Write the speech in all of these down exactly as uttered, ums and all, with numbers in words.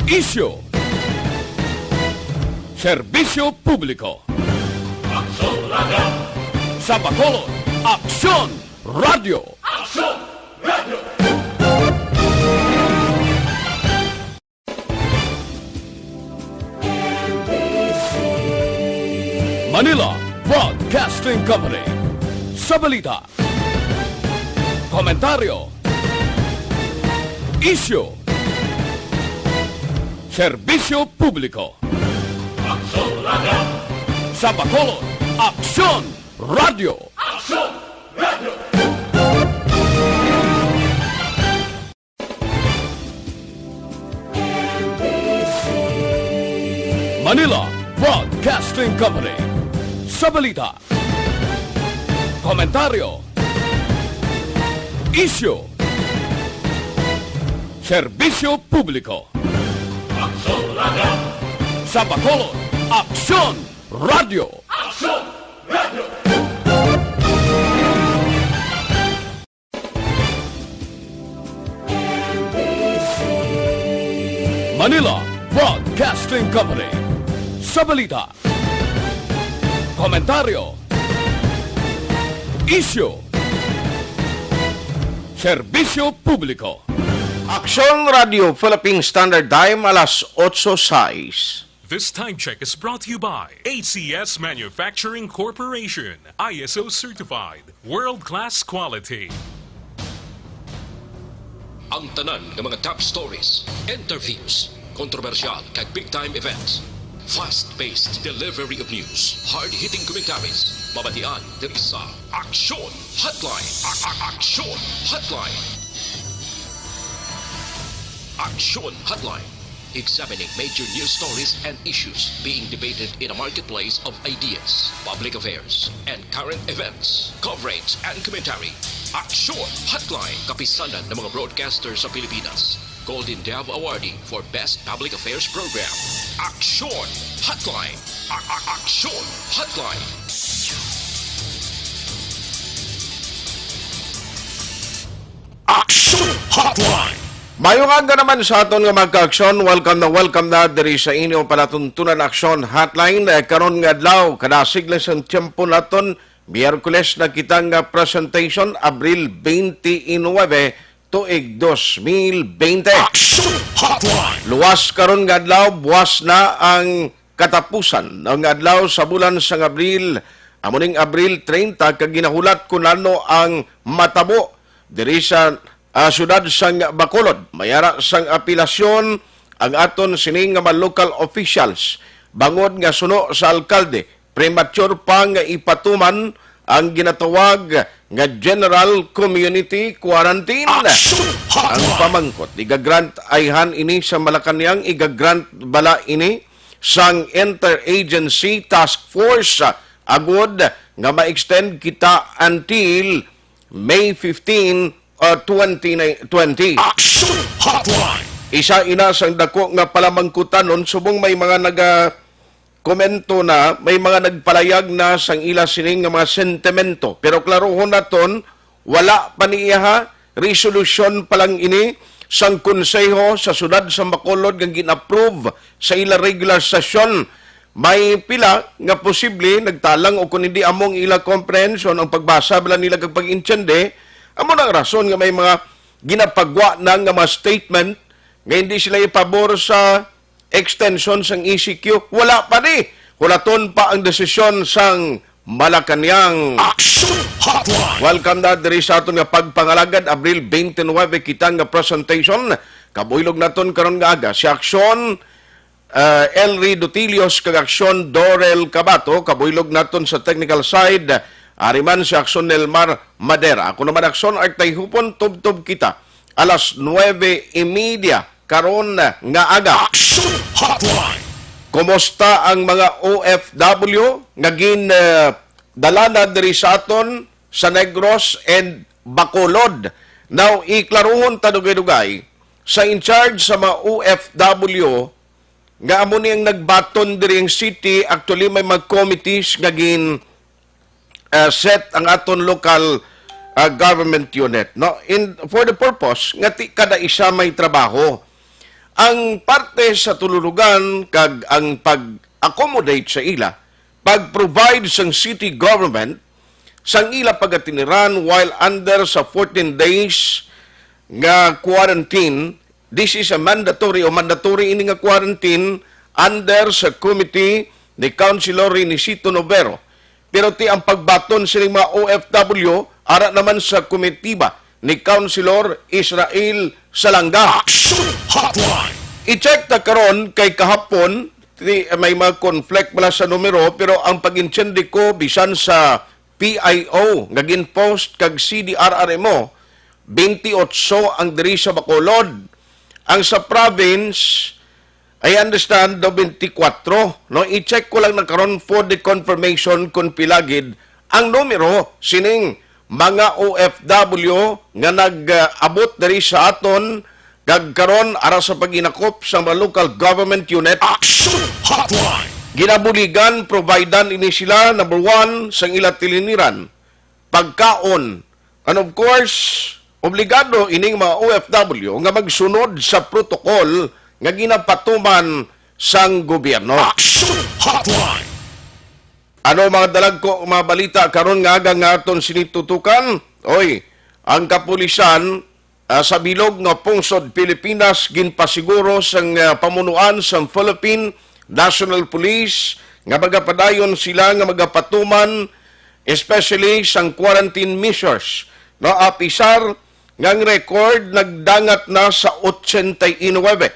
Isyu. Serbisyo publiko. Aksyon Radio. Sa Bacolod, Aksyon Radio. Aksyon Radio. Manila Broadcasting Company. Sa balita, komentaryo, isyu, serbisyo publiko. Aksyon Radio. Sa Bacolod, Aksyon Radio. Aksyon Radio. Manila Broadcasting Company. Sa balita, komentaryo, isyu, serbisyo publiko. Aksyon Radio. Sa Bacolod, Aksyon Radio. Aksyon Radio. Manila Broadcasting Company. Sa balita, komentaryo, isyu, serbisyo publiko. Aksyon Radio Philippine Standard Time, alas otso sais. This time check is brought to you by A C S Manufacturing Corporation, I S O certified, world-class quality. Ang tanan nga mga top stories, interviews, kontrobersyal kag big time events. Fast-paced delivery of news, hard-hitting commentaries, mabatian diri sa Aksyon Hotline. A- a- Aksyon Hotline. Aksyon Hotline. Examining major news stories and issues being debated in a marketplace of ideas, public affairs, and current events, coverage and commentary. Aksyon Hotline, kapisanan ng mga broadcaster sa Pilipinas. Golden Dove Awardee for Best Public Affairs Program. Aksyon Hotline. A- a- Aksyon Hotline. Aksyon Hotline. Mayong aga naman sa aton nga mga ka-aksyon. Welcome na, welcome na diri sa inyo palatuntunan Aksyon Hotline. Eh, karon nga adlaw, kadasig lang sang tiyempo naton, Miyerkules na kita nga presentation, Abril twenty-nine, tuig dos mil bente. Aksyon Hotline. Luwas karon nga adlaw, buwas na ang katapusan nga adlaw sa bulan sang Abril. Amo ning Abril treinta, kag ginahulat kon ano ang matabo diri sa, ah, siyudad sang Bacolod. May ara sang apelasyon ang aton sini nga mga local officials, bangod nga suno sa alkalde, premature pa nga ipatuman ang ginatawag nga general community quarantine. Aksyon Hotline. Ang pamangkot, iga-grant ayhan ini sa Malacañang, iga-grant bala ini sang Interagency Task Force, ah, agud nga ma-extend kita until May fifteen, uh, twenty twenty. Aksyon Hotline. Isa ina sang dako nga palamangkutanon subong may mga naga-komento na, may mga nagpalayag na sang ila sining nga mga sentimento. Pero klarohon naton, wala pa ni iya, ha? Resolusyon pa lang ini sang Konseho sa Siyudad sa Bacolod nga gin-approve sa ila regular session. May pila nga posible nagtalang o kon hindi amo ang ila comprehension, ang pagbasa bala nila kag pag-intindi, amo na ang rason nga may mga ginapagwa na nga mga statement nga hindi sila ipabor sa extension sang E C Q. Wala pa ni. Hulaton pa ang desisyon sang Malacañang. Action Hotline. Welcome na diri sa aton nga pagpangalagad, Abril twenty-nine, kita nga presentation. Kabuylog naton karon nga aga si Aksyon, ah, Elry Dutilios kag Aksyon Dorel Cabato, kabuylog naton sa technical side. Ari man si Aksyon Nelmar Madera. Ako naman Aksyon Art Tayhupon, tubtob kita alas nuebe y media karon nga aga. Action Hotline. Kumusta ang mga O F W nga gin, ah, dala na diri sa aton sa Negros and Bacolod? Now, iklaruhon ta dugay-dugay sa in charge sa mga O F W nga amo ni ang nagbaton diri ang city. Actually, may mga committees nga gin, ah, set ang aton local, ah, government unit, no? In, for the purpose nga ti-, kada isa may trabaho. Ang parte sa tululugan kag ang pag-accommodate sa ila, pag-provide sang city government sang ila pagatiniran while under sa fourteen days nga quarantine. This is a mandatory o mandatory ini nga quarantine under sa committee ni Councilor Renisito Novero. Pero ti ang pagbaton sining mga O F W ara naman sa komitiba ni Councilor Israel Salanga. Action Hotline! I-check ta karon kay kahapon, ti, may mga conflict pala sa numero, pero ang pag-intindi ko bisan sa P I O nga gin-post kag C D R R M O, twenty-eight ang diri sa Bacolod. Ang sa province, I understand, daw twenty-four, no? I-check ko lang na karon for the confirmation kung pila gid ang numero sining mga O F W nga nag-abot diri sa aton kag karon ara sa paghinakop sa mga local government unit. Action Hotline! Ginabuligan, providan ini sila, number one, sang ila tiliniran, pagkaon, and of course, obligado ining mga O F W nga magsunod sa protocol nga ginapatuman sang gobyerno. Action Hotline! Ano mga dalagko, mga balita karon nga aga nga aton sini tutukan? Oy, ang kapulisan, ah, sa bilog nga pungsod Pilipinas ginpasiguro sang, ah, pamunuan sang Philippine National Police nga magapadayon sila nga magapatuman, especially sang quarantine measures, no, apisar nga ang record nagdangat na sa ochenta y nuebe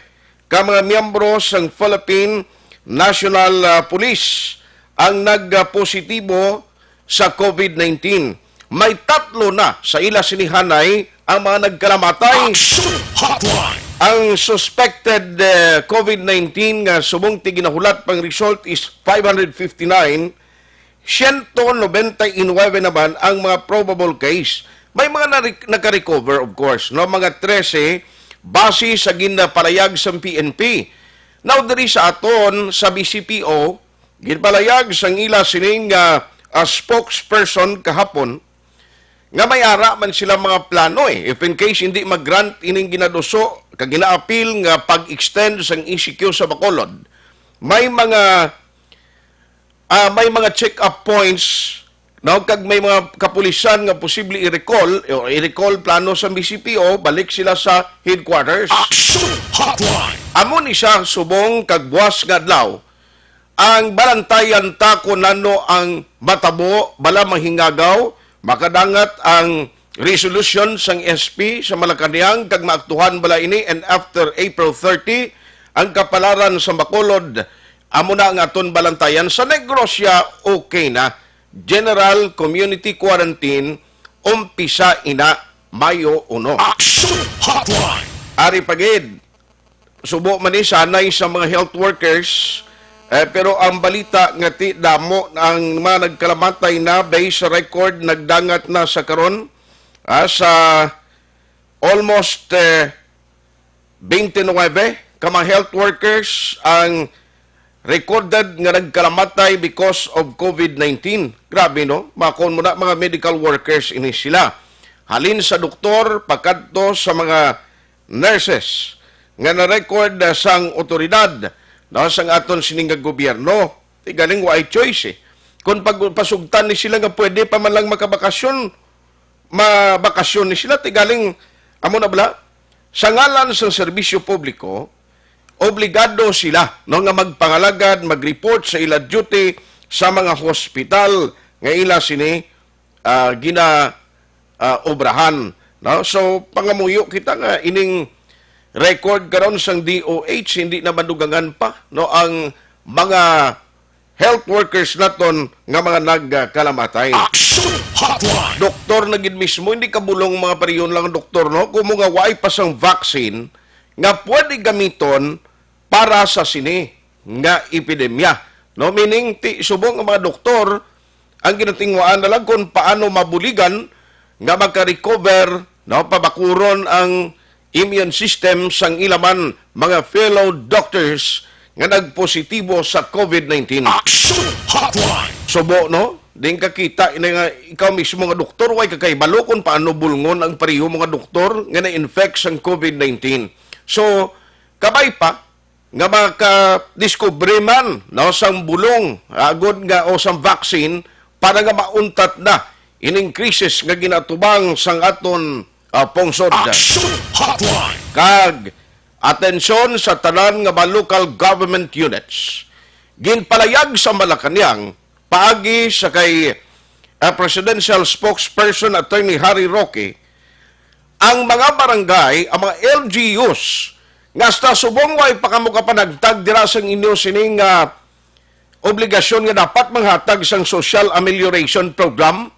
ka mga miyembro sang Philippine National, ah, Police ang nagpositibo sa COVID nineteen. May tatlo na sa ila sinihanay ang mga nagkalamatay. Action Hotline! Ang suspected, eh, COVID nineteen nga subong ti ginahulat pang result is five hundred fifty-nine, siyento nobenta y nuebe naman ang mga probable case. May mga nare-, nakarecover, of course, no? Mga trese, base sa ginpalayag sa P N P. Now, diri sa aton, sa B C P O, ginpalayag sang ila sining, ah, ah, spokesperson kahapon nga may ara man sila mga plano, eh. If in case hindi mag-grant ining ginaduso kag ginaapil nga pag-extend sang E C Q sa Bacolod, may mga, ah, may mga check-up points, no, kag may mga kapulisan nga posible i-recall, o i-recall plano sa B C P O, balik sila sa headquarters. Action Hotline! Amo ni siya subong kag buwas nga adlaw. Ang balantayan ta kung ano ang matabo, bala mahingagaw, makadangat ang resolution sang S P sa Malacañang kag maaktuhan bala ini, and after April thirty, ang kapalaran sa Bacolod, amo na ang aton balantayan. Sa Negros siya, okay na. General community quarantine, umpisa ina Mayo uno. Action Hotline! Ari pa gid, subo man ni sanay sa mga health workers, eh, pero ang balita nga ti damo ang mga nagkalamatay na, based sa record, nagdangat na sa karon, ah, sa almost, eh, twenty-nine ka mga health workers ang recorded nga nagkalamatay because of COVID nineteen. Grabe, no? Makon mo na, mga medical workers ini sila. Halin sa doktor, pakadto sa mga nurses nga na-record, ah, sang otoridad, no, sang aton sining nga gobyerno. Ti galing wa ay choice, eh. Kung pag-, pasugtan ni sila nga pwede pa man lang makabakasyon, mabakasyon ni sila, ti galing, amo na bala, sa ngalan sang serbisyo publiko, obligado sila, no, nga magpangalagad, mag-report sa ila duty sa mga hospital nga ila sini, ah, gina, ah, obrahan, no? So, pangamuyo kita nga ining record karon sang D O H, hindi na madugangan pa, no, ang mga health workers naton nga mga nagkalamatay. Action Hotline! Doktor na gid mismo, hindi kabulong mga pariyon lang ang doktor, no? Kumo nga waay pa sang vaccine nga pwede gamiton para sa sini nga epidemya, no? Meaning, ti, subong ang mga doktor, ang ginatingwaan na lang kung paano mabuligan nga maka-recover, no, pabakuron ang immune system sang ila man mga fellow doctors nga nagpositibo sa COVID nineteen. Action Hotline! Subo, no? Din ka kita ina nga ikaw mismo nga doktor, way ka kahibalo kung paano bulngon ang pareho mga doktor nga na-infect sang COVID nineteen. So, kabay pa nga makadiskubre man, no, sang bulong agod nga o sang vaccine para nga mauntat na ining krisis nga ginatubang sang aton, ah, pungsod. Action Hotline. Kag atensyon sa tanan nga mga local government units. Ginpalayag sa Malacañang paagi sa kay, ah, Presidential Spokesperson Attorney Harry Roque, ang mga barangay, ang mga L G Us, nga hasta subong way pa kamo kapanagtag dira sang inyo sining, ah, obligasyon nga dapat manghatag sang social amelioration program,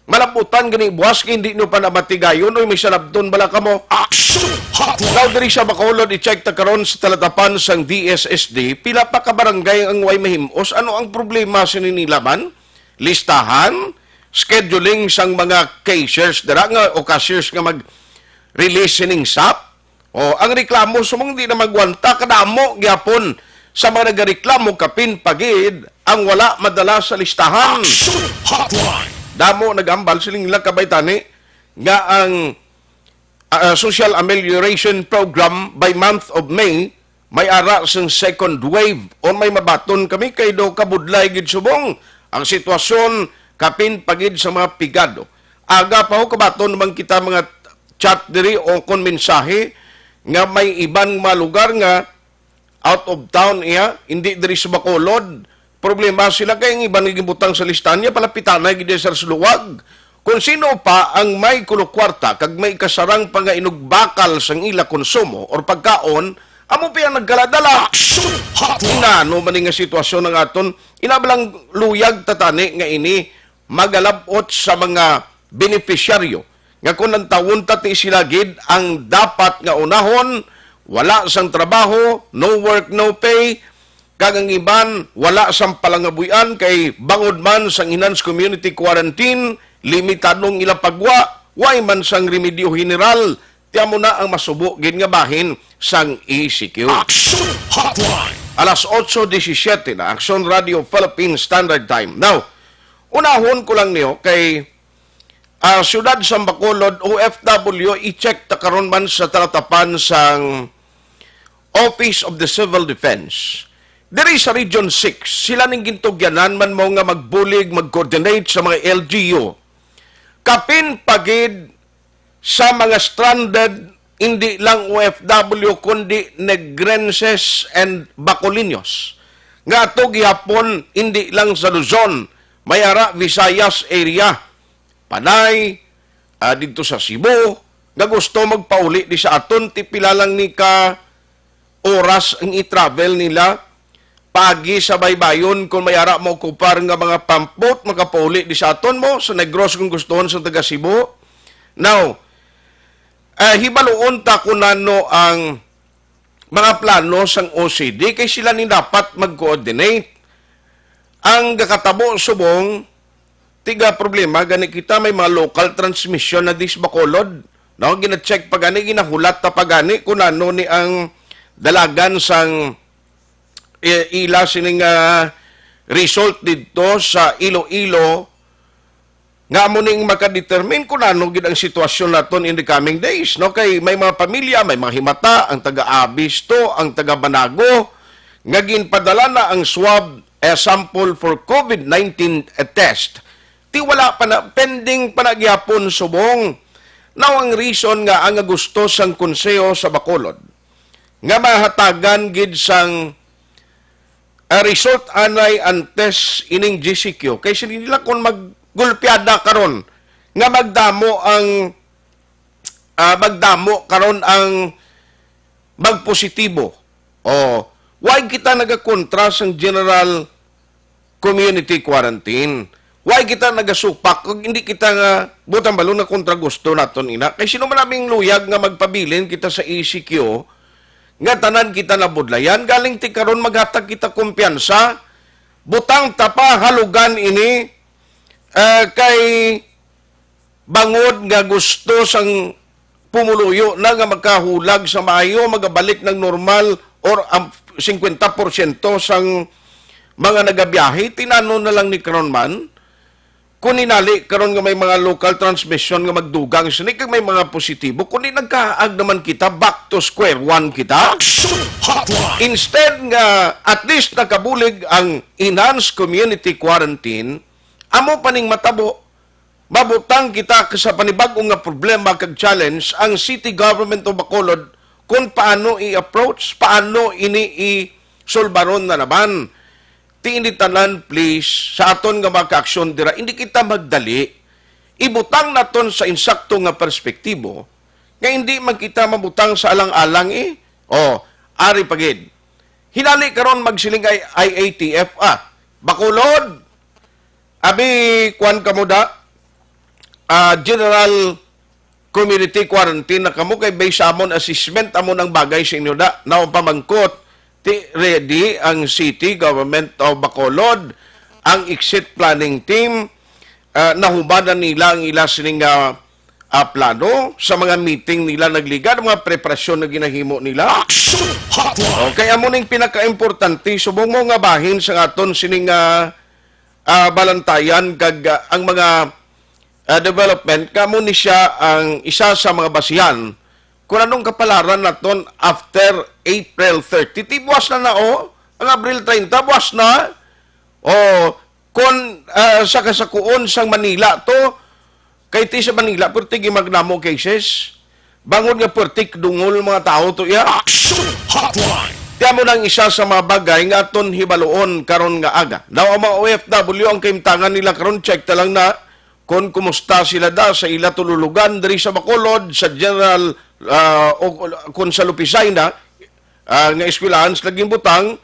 malabutan gani buwas nga hindi nyo pa namatigayon o may salabton bala kamo. Action Hotline. Now, diri sa Bacolod, i-check ta karon sa talatapan sang D S S D, pila pa ka barangay ang way mahimos? Ano ang problema sini nila man? Listahan, scheduling sang mga cashiers dira nga o cashiers nga mag-release sining sap. O, ang reklamo subong di na magwanta, kadamo gyapon sa mga nagareklamo, kapin pa gid ang wala madala sa listahan. Action Hotline. Damo nagambal siling ilang kabaytani nga ang, ah, Social Amelioration Program by month of May may ara sang second wave. On may mabaton kami kay do kabudlay gid subong ang sitwasyon, kapin pa gid sa mga pigado. Aga pa ho kabaton man kita mga chat diri o kon mensahe nga may iban mga lugar nga out of town iya, hindi diri sa Bacolod. Problema sila kay ang iban nga gibutang sa listahan niya, palapitanay gid sa luwag. Kung sino pa ang may kulokwarta kag may kasarang pa nga inugbakal sang ila konsumo or pagkaon, amo pa ang nagkaladala. Action Hotline. Inano man nga sitwasyon ang aton, inabalang luyag tatani nga ini magalabot sa mga benepisyaryo nga kon ang tawon tati sila gid ang dapat nga unahon, wala sang trabaho, no work, no pay, kag ang iban wala sang palangabuy-an kay bangod man sang enhanced community quarantine, limitadong ilang pagwa, way man sang remedyo general, ti amo na ang masubo gid nga bahin sang E C Q. Action Hotline. Alas otso disisiete na, Action Radio Philippine Standard Time. Now, unahon ko lang niyo kay, ah, siyudad sa Bacolod, O F W, i-check ta karon man sa talatapan sang Office of the Civil Defense. Diri sa Region six, sila ning gintugyanan man mo nga magbulig, mag-coordinate sa mga L G U. Kapin pa gid sa mga stranded, hindi lang O F W, kundi Negrenses and Bacoleños, nga ato gihapon hindi lang sa Luzon, may ara Visayas area, Panay, ah, didto sa Cebu, nga gusto magpauli di sa aton, ti pila lang ni ka oras ang i-travel nila. Pagi sa baybayon, kung may ara mo kupar nga mga pampot, makapauli di sa aton mo, sa Negros kung gustohon sa taga Cebu. Now, ah, hibaluon ta kung ano ang mga plano sang O C D, kay sila ni dapat mag-coordinate. Ang gakatabo subong, tiga problema, gani kita may mga local transmission na dis Bacolod, no? Gina-check pa gani, ginahulat ta pa gani kung ano ni ang dalagan sang, eh, ila sining, ah, result didto sa Iloilo, nga amo ning makadetermine kung ano gid ang sitwasyon naton in the coming days, no? Kay may mga pamilya, may mga himata, ang taga Abisto, ang taga Banago, nga ginpadala na ang swab, eh, sample for COVID nineteen test. Ti wala pa na, pending pa na gyapon subong. Now, ang reason nga ang gusto sang Konseho sa Bacolod nga mahatagan gid sang, ah, result anay antes ining G C Q. Kay sila nila kung maggulpiada karon nga magdamo ang, ah, magdamo karon ang magpositibo. O, why kita nagakontra sang general community quarantine? Why kita nagasupak kung hindi kita nga butang balon na kontra gusto naton ina? Kay sino man naming luyag nga magpabilin kita sa E C Q nga tanan kita nabudlayan? Galing ti karon maghatag kita kumpiyansa, butang ta pa halugan ini, eh, kay bangod nga gusto sang pumuluyo na nga makahulag sa maayo, magabalik ng normal or ang fifty percent sang mga nagabiyahe, tinano na lang ni karon man. Kung hinali karon nga may mga local transmission nga magdugang sini kag may mga positibo, kundi nagkaag naman kita, back to square one kita. Action Hotline! Instead nga at least nakabulig ang enhanced community quarantine, amo pa ning matabo, mabutang kita sa panibag-o nga problema kag challenge ang City Government of Bacolod kung paano i-approach, paano ini i-sulbaron na naman. Ti ini tanan, please, sa aton nga mga kaaksyon dira, hindi kita magdali. Ibutang naton sa insakto nga perspektibo nga hindi man kita mabutang sa alang-alang, eh. Oh, ari pa gid. Hinali karon magsiling ay I A T F, ah. Bacolod, abi, kuwan kamo da, ah, general community quarantine na kamo kay based sa amon assessment, amo nang bagay sa inyo da. Now, ang pamangkot, ti ready ang City Government of Bacolod, ang exit planning team, ah, nahuman na nila ang ila sining, ah, ah, plano sa mga meeting nila nagligad, ang mga preparasyon na ginahimo nila. Action Hotline! Okay, amo ning pinakaimportante subong mo nga bahin sa aton sining, ah, ah, balantayan kag, ah, ang mga, ah, development, kamo ni siya ang isa sa mga basihan kung anong kapalaran naton after April thirty. Ti buwas na na, oh. Ang Abril treinta, buwas na. Oh, kung, ah, sa kasakuon sang Manila to, kay ti sa Manila, perti gimagnamo cases. Bangod nga perti dungol mga tao to iya. Action Hotline! Ti amo nang isa sa mga bagay nga aton hibaluon karon nga aga. Now, ang mga O F W, ang kahimtangan nila karon, check ta lang na kung kumusta sila da sa ila tululugan diri sa Bacolod, sa general, ah, o, o kung sa Lupisay na, ah, nga eskwelahan sila ginbutang,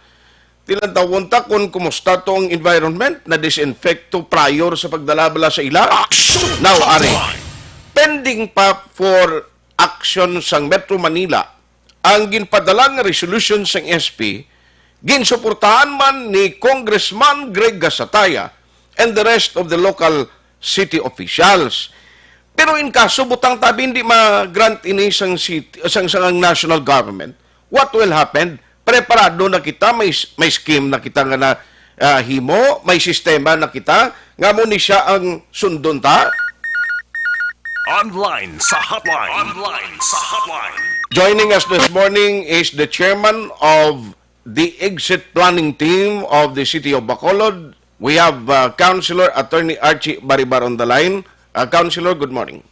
tilantawon ta kung kumusta to ang environment, na-disinfect to prior sa pagdala bala sa ila. Action Now, ari, Hotline! Pending pa for action sang Metro Manila ang ginpadala nga resolution sang S P, ginsuportahan man ni Congressman Greg Gasataya and the rest of the local city officials. Pero in kaso butang tabi hindi ma-grant ini sang city, sang, sang national government, what will happen? Preparado na kita, may s-, may scheme na kita nga na, ah, himo, may sistema na kita, nga mo ni siya ang sundon ta. Online sa hotline. Online sa hotline. Joining us this morning is the chairman of the exit planning team of the city of Bacolod. We have, uh, Councilor Attorney Archie Baribar on the line. Uh, Councilor, good morning.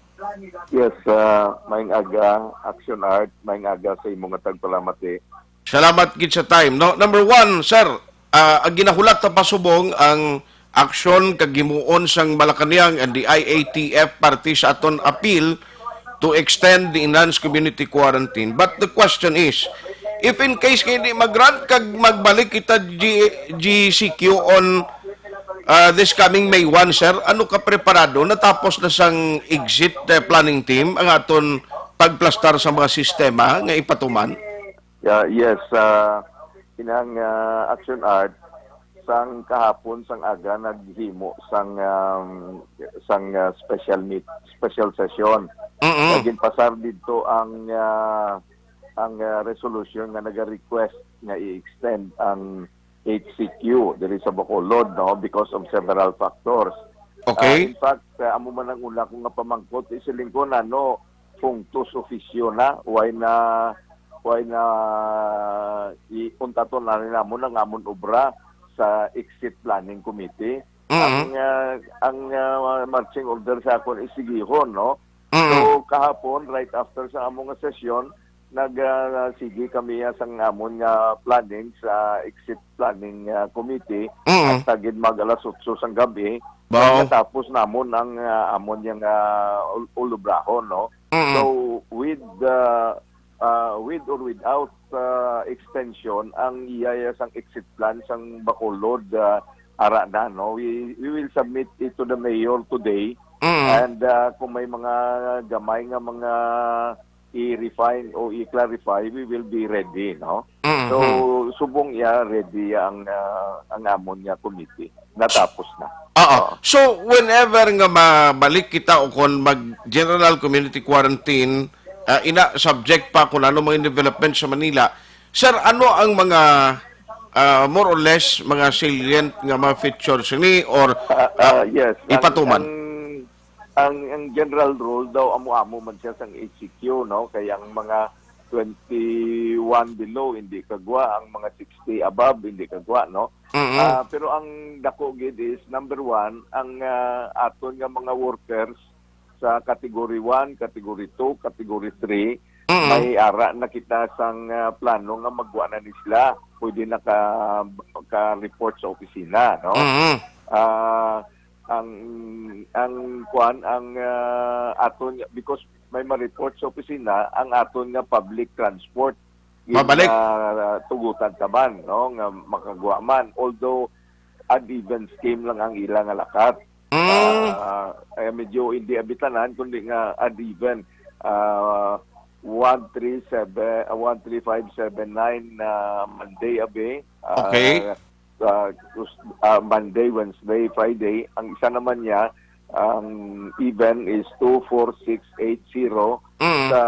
Yes, uh, maayong aga, Action Art. Maayong aga sa imo nga tagpalamati. Salamat gid sa time. No, number one, sir, ah, ang ginahulat ta pasubong ang aksyon kag himuon sang Malacañang and the I A T F parte sa aton appeal to extend the enhanced community quarantine. But the question is, if in case nga hindi mag-grant kag magbalik kita G-, G C Q on, ah, this coming May one, sir, ano ka preparado? Natapos na sang exit, eh, planning team ang aton pagplastar sa mga sistema nga ipatuman? Yeah, yes, ah, inang, ah, Action Art, sang kahapon, sang aga, naghimo sang, um, sang, ah, special meet, special session. Mm-mm. Nga ginpasar didto ang, ah, ang, ah, resolution nga naga-request nga i-extend ang H C Q diri sa Bacolod, no, because of several factors. Okay. Ah, in fact, ah, amo man ang una ko nga pamangkot, isiling ko na, no, punctus officio na, why na, why na iuntaton na rin namon ang amon obra sa Exit Planning Committee. Mm-hmm. Ang, ah, ang, ah, marching order sa akon is sigihon, no? Mm-hmm. So, kahapon, right after sa among nga sesyon, nag, ah, sige kami, ah, sang amon nga planning sa Exit Planning, ah, Committee, mm, hasta gid mag alas otso sang gabi, Bao. Natapos namon ang, ah, amon yang, ah, ul-, ulubrahon, no? Mm. So, with, ah, ah, with or without, ah, extension, ang iya sang exit plan sang Bacolod, ah, ara na, no? We, we will submit it to the mayor today. Mm. And, ah, kung may mga gamay nga mga i-refine o i-clarify, we will be ready, no? Mm, so, mm, subong iya, ready ang, ah, ang amon nga committee. Natapos na. Oo. Oo. So, whenever nga mabalik kita o kon mag-general community quarantine, ah, ina, subject pa kung ano mga development sa Manila, sir, ano ang mga ah, more or less mga salient nga mga features ni or Ah, ah, yes. Ang- ipatuman? Ang, ang, ang general rule daw, amo-amo man siya sang H C Q, no? Kaya ang mga twenty-one below, hindi kagwa. Ang mga sixty above, hindi kagwa, no? Mm-mm. Ah, pero ang dako gid is, number one, ang ah, aton nga mga workers sa category one, category two, category three, Mm-mm. may ara na kita sang ah, plano nga magwa na ni sila. Pwede na ka, ka-report sa opisina, no? Mm-mm. Ah, ang ang kuan ang ah, aton, because may ma-report sa opisina ang aton nga public transport. Yun Mabalik. Nga tugutan ka man, no, nga makagwa man, although odd even scheme lang ang ila nga lakat. Mm. Ah, eh, medyo hindi abitanan kundi nga odd even. Ah, one three seven, ah, one three five seven nine na Monday abi. Ah, Okay. ah, Tus- ah, Monday, Wednesday, Friday. Ang isa naman niya, ang even is two four six eight zero Mm. sa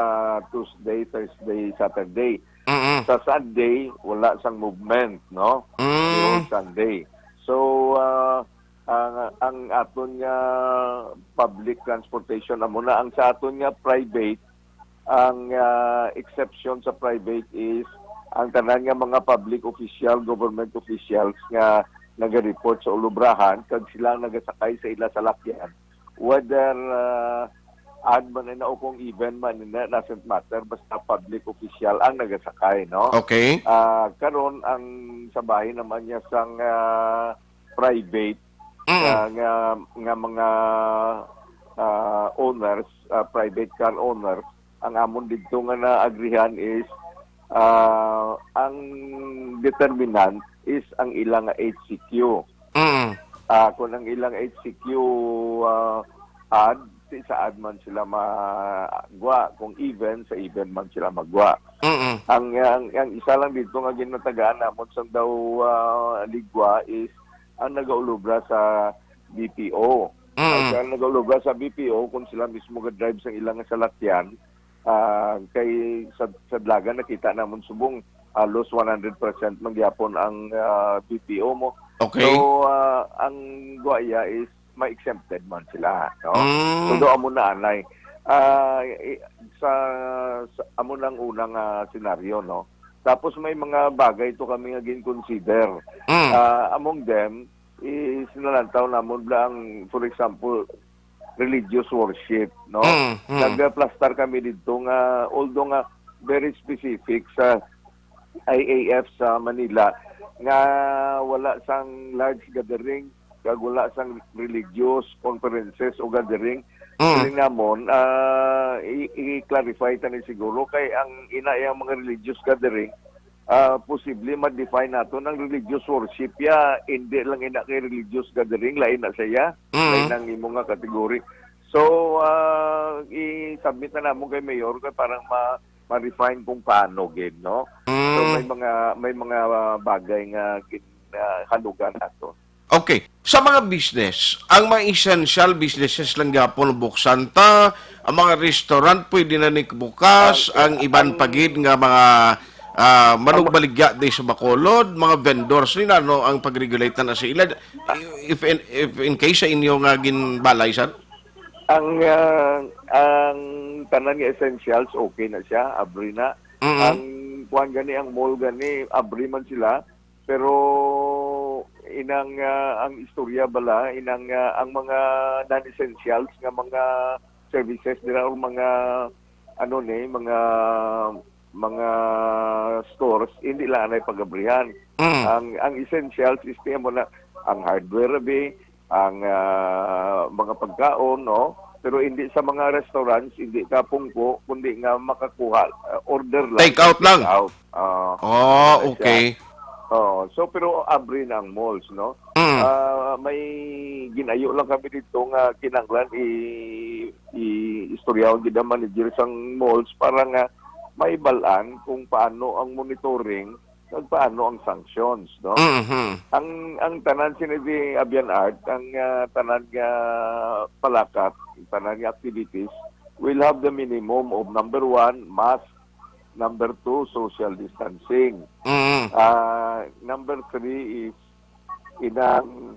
Tuesday, Thursday, Saturday. Mm-mm. Sa Sunday, wala sang movement, no? Mm. Sunday. So, ah, ang, ang aton nga public transportation, amo na ang sa aton nga private, ang ah, exception sa private is ang tanan nga mga public official, government officials nga naga-report sa ulubrahan kag sila ang nagasakay sa ila salakyan, whether ah, odd man ina o kung even man ina, doesn't matter, basta public official ang nagasakay, no? Okay. Ah, karon ang sa bahin naman niya sang ah, private Mm. ah, nga nga mga ah, owners, ah, private car owners, ang amon didto nga naagrihan is ah, ang determinant is ang ilang H C Q. Mm. Ah, kung ang ilang H C Q ah, odd, sa odd man sila magwa. Kung even, sa even man sila magwa. Mm-mm. Ang, ang, ang isa lang dito nga ginatagaan namon sang daw ah, ligwa is ang nagaulubra sa B P O. Mm. Ang nagaulubra sa B P O, kung sila mismo ga-drive sa ilang salakyan, ah, kay sa, sa Dalagan nakita namon subong halos one hundred percent man gyapon ang ah, B P O mo. Okay. So, ah, ang guaya is ma-exempted man sila, no? Mm. So, do amo na anay. Ah, i- sa, sa amo nang unang ah, senaryo, no? Tapos may mga bagay to kami nga gin-consider. Mm. Ah, among them is nalantaw namon bla ang, for example, religious worship, no? Mm, mm. Nagplastar kami dito nga, although nga very specific sa I A F sa Manila, nga wala sang large gathering, kag wala sang religious conferences o gathering. Mm. Siling namon, ah, i- i-clarify ta ni siguro kay ang ina yang mga religious gathering, ah, posible ma-define nato ang religious worship ya, hindi lang ina kay religious gathering, lain na siya. Mm. Lain ang imo nga category. So, ah, i-submit na namon kay Mayor kay parang ma ma-refine kung paano gid, no? So Mm. may mga may mga ah, bagay nga gin ah, halugan nato. Okay. Sa mga business, ang mga essential businesses lang gyapon buksan ta, ang mga restaurant pwede na ni bukas, ang iban pa gid nga mga ah, manugbaligya di sa Bacolod, mga vendors ni ano ang pag-regulate na sa ila. If in, if in case sa inyo nga ginbalay, sir? Ang ah, ang tanan nga essentials, okay na siya, abri na. Mm. Ang kuan gani, ang mall gani, abri man sila, pero inang ah, ang istorya bala, inang ah, ang mga non-essentials nga mga services dira or mga ano ni, mga mga stores, hindi lang anay pagabrihan. Mm. Ang ang essentials is tiyan mo na ang hardware abi, ang ah, mga pagkaon, no? Pero hindi sa mga restaurants, hindi ka pungko, kundi nga makakuha, ah, order lang. Take out lang. Take out. Ah, Oh, ano siya. Okay. Oh, so pero abri na ang malls, no? Mm. Ah, may ginayo lang kami dito nga kinahanglan i i istoryahon gid ang manager sang malls para nga maibalan kung paano ang monitoring kag paano ang sanctions, no? Mhm. Ang ang tanan sini di Abian Art, ang ah, tanan nga palakat, tanan nga activities will have the minimum of number one, mask, number two, social distancing. Mhm. Ah, number three is inang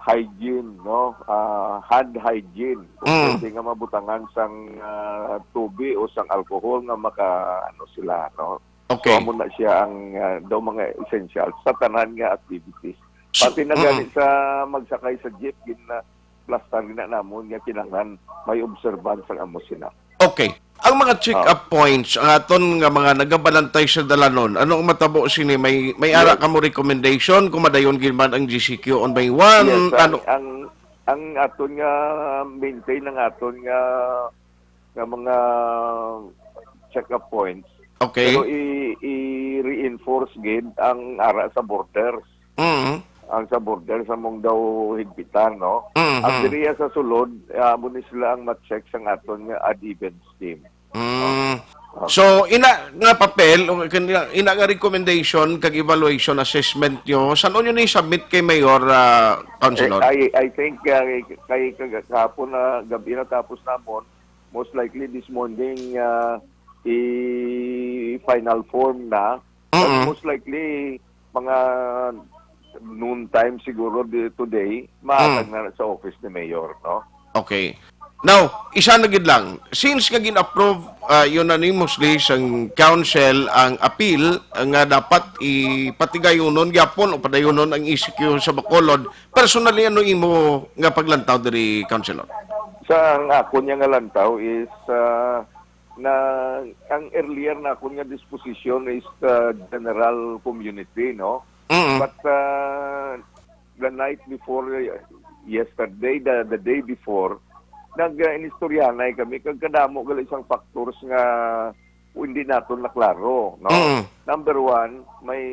hygiene, no? Ah, hand hygiene. Kung Mm. pwede nga mabutangan sang, ah, tubi o sang alcohol nga maka, ano sila, no? Okay. So, amo na siya ang, ah, daw mga essentials sa tanan nga activities. So, Pati na mm. gani sa magsakay sa jeep, gin-, ah, plastar na namon nga kinahanglan may observance ang amo sina. Okay. Ang mga check-up Oh. points, ang aton nga mga nagabalantay sa dalanon, ano ang matabo sini? May, may ara Yes. ka mo recommendation kung madayon gid man ang G C Q on May one? Yes, ang, Ano? ang, ang aton nga maintain ang aton nga, nga mga check-up points. Okay. Pero i, i-reinforce gid ang ara sa borders. Mm. Ang sa border sa mong daw higpitan, no? Mhm. Ang diriya sa sulod, eh, amo ni sila ang ma-check sang aton nga odd even scheme. Mm. Ah. So, ina nga papel, o kin-, ina nga recommendation kag evaluation assessment nyo, san-o nyo ni submit kay Mayor, ah, Councilor? Eh, I, I think, ah, kay, kay kag-, kahapon na gabi na tapos namon, most likely this morning, ah, i-final form na. But Mm. most likely, mga noon time siguro di-, today, mahatag Mm. na sa office ni Mayor, no? Okay. Now, isa na gid lang. Since nga gin-approve, ah, unanimously sang council ang appeal, ah, nga dapat ipatigayonon gyapon o padayunon ang E C Q sa Bacolod, personally, ano imo nga paglantaw diri, Councilor? Sa ang akon nga lantaw is, ah, na ang earlier na akon nga disposition is the general community, no? Mm. But, uh, the night before, uh, yesterday, the, the day before, nag, uh, inistoryahanay kami kag kadamo gali sang factors nga hindi naton naklaro, no? Mm. Number one, may,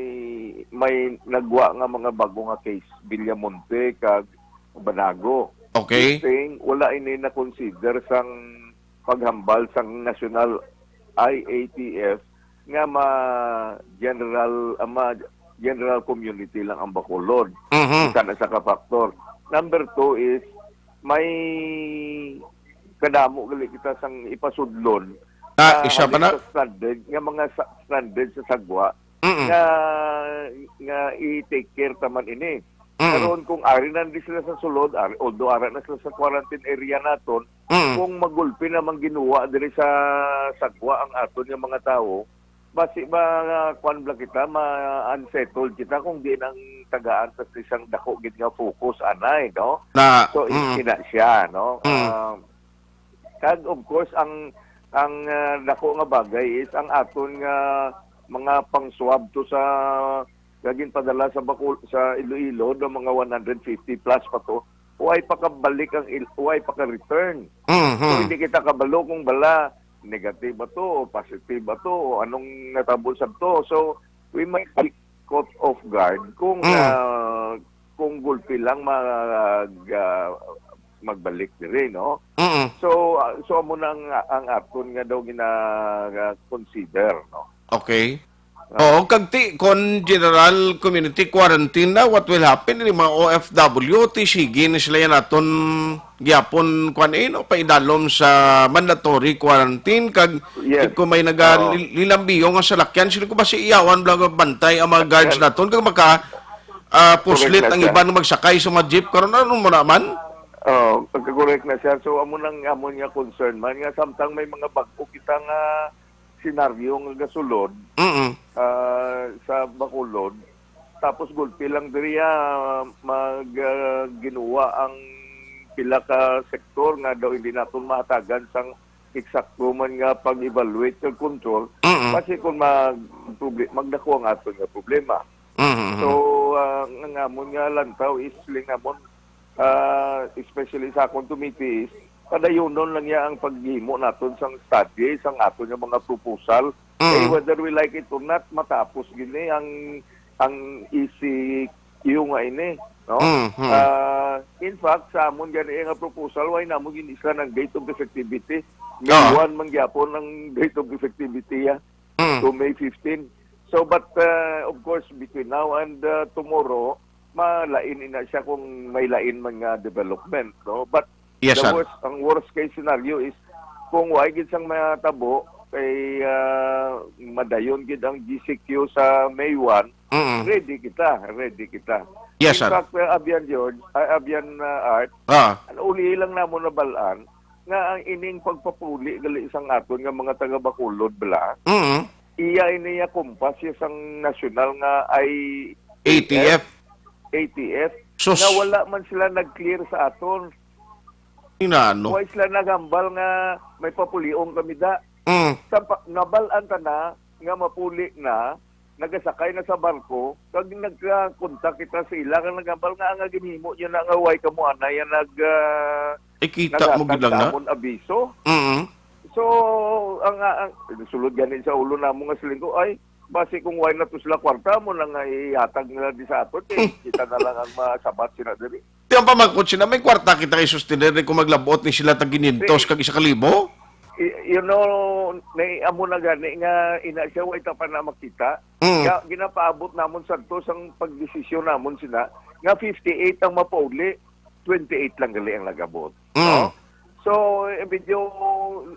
may nagwa nga mga bago nga case, Villamonte kag Banago. Okay. This thing, wala ini na-consider sang paghambal sang national I A T F nga ma-general, ah, ma-general community lang ang Bacolod. Mhm. Isa na sa ka-factor. Number two is, may kadamo gali kita sang ipasudlon Ah, nga isa pa halin na? sa stranded, nga mga sa-, stranded sa sagwa Mm-mm. nga, nga i-take care ta man ini. Mm. Karon, kung ari na di sila sa sulod, ari, although ara na sila sa quarantine area naton, Mm. kung magulpi na man ginuwa diri sa sagwa ang aton nga mga tawo, basi ma-, kuwan bala kita, ma-unsettled kita kung diin ang tagaan ta sa isang dako gid nga focus anay, no? Na, So, i-, mm. ina siya, no? Mm. Ah, kag, of course, ang, ang, ah, dako nga bagay is ang aton nga mga pang-swab to sa, nga ginpadala sa Bacol-, sa Iloilo, do mga one hundred fifty plus pa to. Way pa kabalik ang il-, way pa ka-return. Mhm. So, hindi kita kabalo kung bala negative ba to, o positive ba to, o anong natabo sab to. So, we might be caught off guard kung, Mm. ah, kung gulpi lang mag, ah, magbalik diri, no? Mm. So, ah, so amo na ang, ang aton nga daw gina-consider, no? Okay. Ah. Oo, kag ti, kon general community quarantine na, what will happen? Ini mga O F W, ti sige na sila yan aton gyapon, kwan, eh, no? Paidalom sa mandatory quarantine, kag Yes. kung may naga Oo. lil-, lilambiyo nga salakyan, sino ko ba si iyawan, bala nga bantay ang mga guards Yan. naton, kag maka, ah, puslit Correct na ang siya. iban nga magsakay sa mga jeep, karon ano mo naman? Oh, pagka-correct na siya. So, amo nang amon nga concern man, nga samtang may mga bag-o kita nga senaryo nga gasulod, Mm-mm. ah, sa Bacolod, tapos gulpi lang diri, ah, mag, ah, ginuwa ang pila ka sektor nga daw hindi naton mahatagan sang eksakto man nga pag-evaluate kag control, Mm-mm. basi kung mag-, proble-, magdako ang aton nga problema. Mm-mm. So, ah, ang amon nga lantaw is, lingamon, ah, especially sa akong committee, is padayunon lang niya ang paghimo naton sang study, sang aton nga mga proposal. Mm. Eh, whether we like it or not, matapos gini ang, ang E C Q nga ini, no? Mm, mm. Ah, in fact, sa amon gani nga proposal, why namo gin-islan ang date of effectivity? May Ah. one man gyapon ang date of effectivity, ya. Mm. To May fifteen. So, but, uh, of course, between now and, uh, tomorrow, malain ina siya kung may lain man nga development, no? But Yes, the sir. worst, ang worst case scenario is kung wa gid sang matabo, kay, uh, madayon gid ang G C Q sa May one, Mm. Ready kita, ready kita. Yes, In sir. fact, uh, Abian George, uh, Abian, uh, Art, Ah. ang uli lang namon nabalaan nga ang ining pagpapuli gali sang aton nga mga taga Bacolod bala, Mm. iya ini ya kumpas ya sang nasyonal nga I A T F. A T F, Sus. nga wala man sila nag-clear sa aton. Inano? Why sila naghambal nga may papulion kami da? Mm. Sa pa, nabalaan ta na nga mapuli na, nagasakay na sa barko, kag nagkakontak kita sa ila, kag naghambal nga, "Ang ginhimo nyo na nga way kamo anay ang nag, ah, Ikita mo naghatag gid lang na? sa amon abiso." Mm. So, ang, ang, ang sulod gani sa ulo namo nga siling ko, "Ay, basi kung way na to sila kwarta mo na nga ihatag nila di sa aton, eh, kita na lang ang masabat sila diri." Di ang pamangkot sila, may kwarta kita kay sustener ni kung maglabot ni sila tag quinientos Di- kag isa ka libo? Y-, you know, may amo na gani nga ina siya, way ta pa na makita. Mm. Kaya ginapaabot namon sa to sang pagdesisyon namon sila nga fifty-eight ang mapauli, twenty-eight lang gali ang nagabot. Mm. No? So, eh, medyo,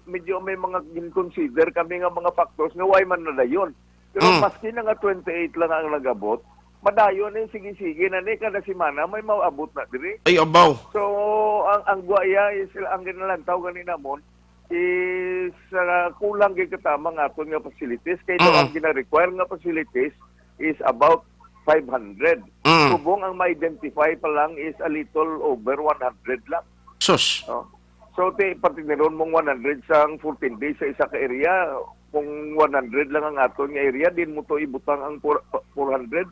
medyo may mga gin-consider kami nga mga factors nga why man nadayon. Pero Mm. maski na nga twenty-eight lang ang nagabot, madayon ni, sige-sige na ni, kada semana may maabot na diri. Ay, abaw. So, ang, ang guaya is, ang ginalantaw gani namon is, ah, kulang gid katama nga aton nga facilities. Kay Mm. ang gina-require nga facilities is about five hundred. Mm. Subong ang ma-identify pa lang is a little over one hundred lang. Sus. Oh. So, ti, pati niron mong one hundred sang fourteen days sa isa ka area, kung one hundred lang ang aton nga area, din mo to ibutang ang four, four hundred.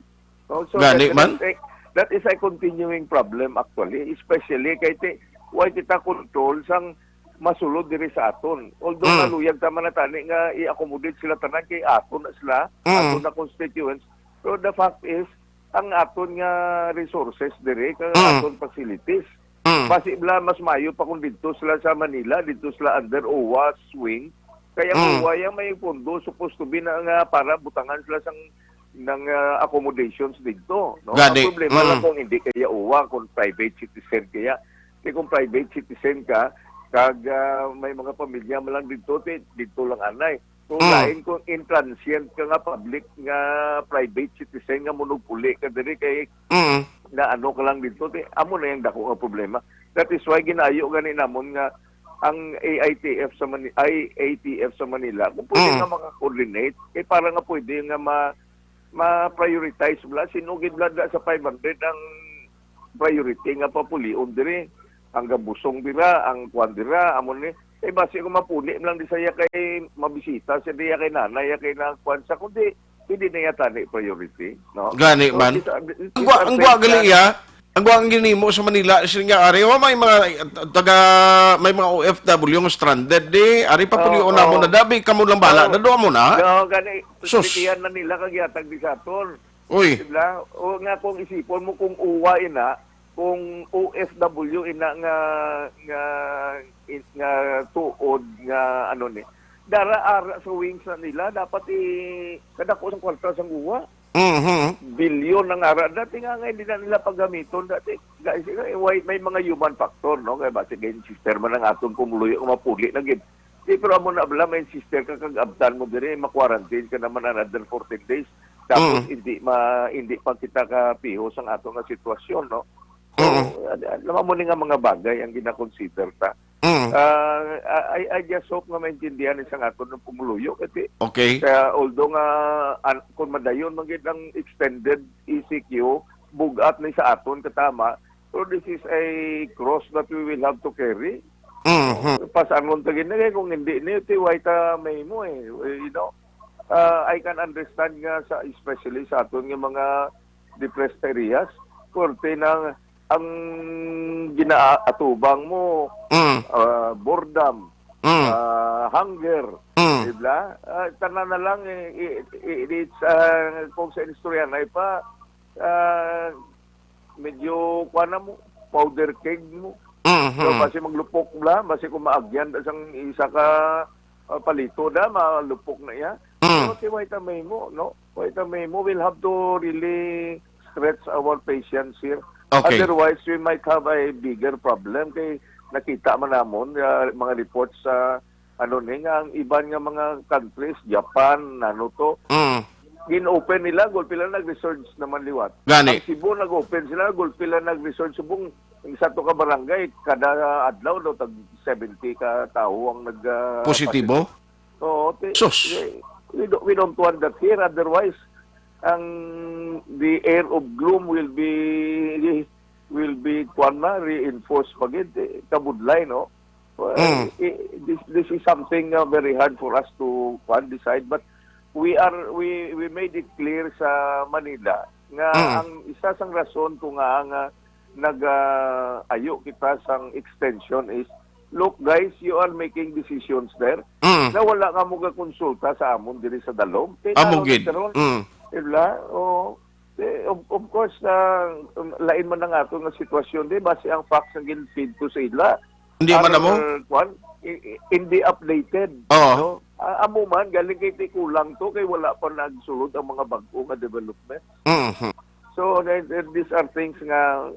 No? So, Gani that, man? that is a, that is a continuing problem actually, especially kay ti, way kita control sang masulod diri sa aton. Although Mm. naluyag ta man na tani nga i-accommodate sila tanan kay aton na sila, Mm. aton na constituents. Pero the fact is, ang aton nga resources diri, kag Mm. aton facilities, Mm. basi bala mas mayo pa kung didto sila sa Manila, didto sila under OWWA's wing. Kay ang Mm. OWWA yang may pondo, supposed to be na nga para butangan sila sang, ng, ah, accommodations didto, no? Gani. Ang problema lang Mm. kung hindi kaya OWWA, kung private citizen kaya. Kay kung private citizen ka, kag, ah, may mga pamilya mo lang didto, ti, didto lang anay. Kung Mm. lain kung intransient ka nga public nga private citizen nga munugpuli ka diri kay Mm. na ano ka lang dito, ti, amo na yung dako nga problema. That is why ginayo gani namon nga ang A I T F sa Mani-, I A T F sa Manila, kung pwede Mm. nga maka-coordinate, eh, para nga pwede nga ma-, ma-prioritize bala, sino gid bala da sa five hundred ang priority nga papulion diri. Ang Gabusong dira, ang kuan dira, amo ni. Eh, basi kung mapuli lang di saya kay mabisita siya diya kay nanay, ya kay na kuan sa, kundi hindi na yata ni priority, no? Gani So, man. this, uh, this Ang gwa, ang affects gwa gali that. iya. Ang gwa ang ginimo sa Manila, siya nga ari, wa may mga, uh, taga, may mga O F W nga stranded di. Ari pa pulion Oo. namo na dabi, kamo lang bala, Oo. Dadua mo na. Oo, gani, Sus. Pitihan na nila kag yatag di sa aton. Uy. Di ba? O nga, kung isipon mo, kung uwa ina, kung O F W ina nga, nga, nga tuod nga, ano ni, dara ara sa wings na nila, dapat i-, kadako sang kwarta sang uwa. Mhm. Bilyon ang ara. Dati nga, nga hindi na nila paggamiton. Dati, guys, eh, why, may mga human factor, no? Kaya basi gay sister man ang aton pumuluyo nga mapuli na gid. Di, pero amo na bala, may sister ka, kag abtan mo diri, ma-quarantine ka naman another fourteen days. Tapos, Mm. hindi ma-, hindi pa kita kapiho sang ato nga sitwasyon, no? So, Mm. ad-, ad-, alam mo ni nga mga bagay ang ginakonsider ta. Mm. Ah, I, I just hope nga maintindihan ni sang aton ng pumuluyo. Kasi, Okay. kaya, although nga, an-, kung madayon man gid ang extended E C Q, bugat ni sa aton katama, pero this is a cross that we will have to carry. Mhm. Pasanon ta gid na kay kung hindi ni, ti, way ta mahimo, eh. You know, uh, I can understand nga sa, especially sa aton nga mga depressed areas, korte ng ang ginaatubang mo, Mm. uh, boredom, Mm. uh, hunger, Mm. di ba? Uh, tanan na lang, eh, i-, i-, it's, uh, kung sa istorya na pa, uh, medyo, kuha na mo, powder keg mo. Mhm. So, basi maglupok bala, basi kung maagyan da sang isa ka, ah, palito da, malupok na iya. Mm. So, ti, way ta mahimo, no? Way ta mahimo, we'll have to really stretch our patience here. Okay. Otherwise, we might have a bigger problem kay nakita man namon, ah, mga reports sa, ano ni, nga ang iban nga mga countries, Japan, ano to, Mm. Gin-open nila, gulpi lang nag-resurge naman liwat. Gani. Ang Cebu, nag-open sila, gulpi lang nag-resurge. Subong, ang sa to ka barangay, kada adlaw daw tag seventy ka tawo ang nag, ah, Positibo? Oo, ti-, Sus. eh, we don't, we don't want that here. Otherwise, ang, the air of gloom will be, will be, kuwan na, reinforced pa gid, eh, kabudlay, no? Well, Mm. eh, this, this is something, uh, very hard for us to, kuwan, decide, but we are, we, we made it clear sa Manila nga Mm. ang isa sang rason kung nga nga nag, ah, ayo kita sang extension is, "Look, guys, you are making decisions there Mm. na wala nga mo gakonsulta sa amon diri sa dalom." Kay Amo ano gid. ni karon? Mm. Diba? Oo. Eh, of, of course, ah, um, lain man ang ato nga sitwasyon, di ba? Si ang facts ang gin-feed to sa ila. Hindi man Ano, amo? uh, kwan? I-, i-, hindi updated, Oo. no? Ah, amo man, galing kay ti kulang to, kay wala pa nagsulod ang mga bag-o nga development. Mhm. So, th-, th-, these are things nga,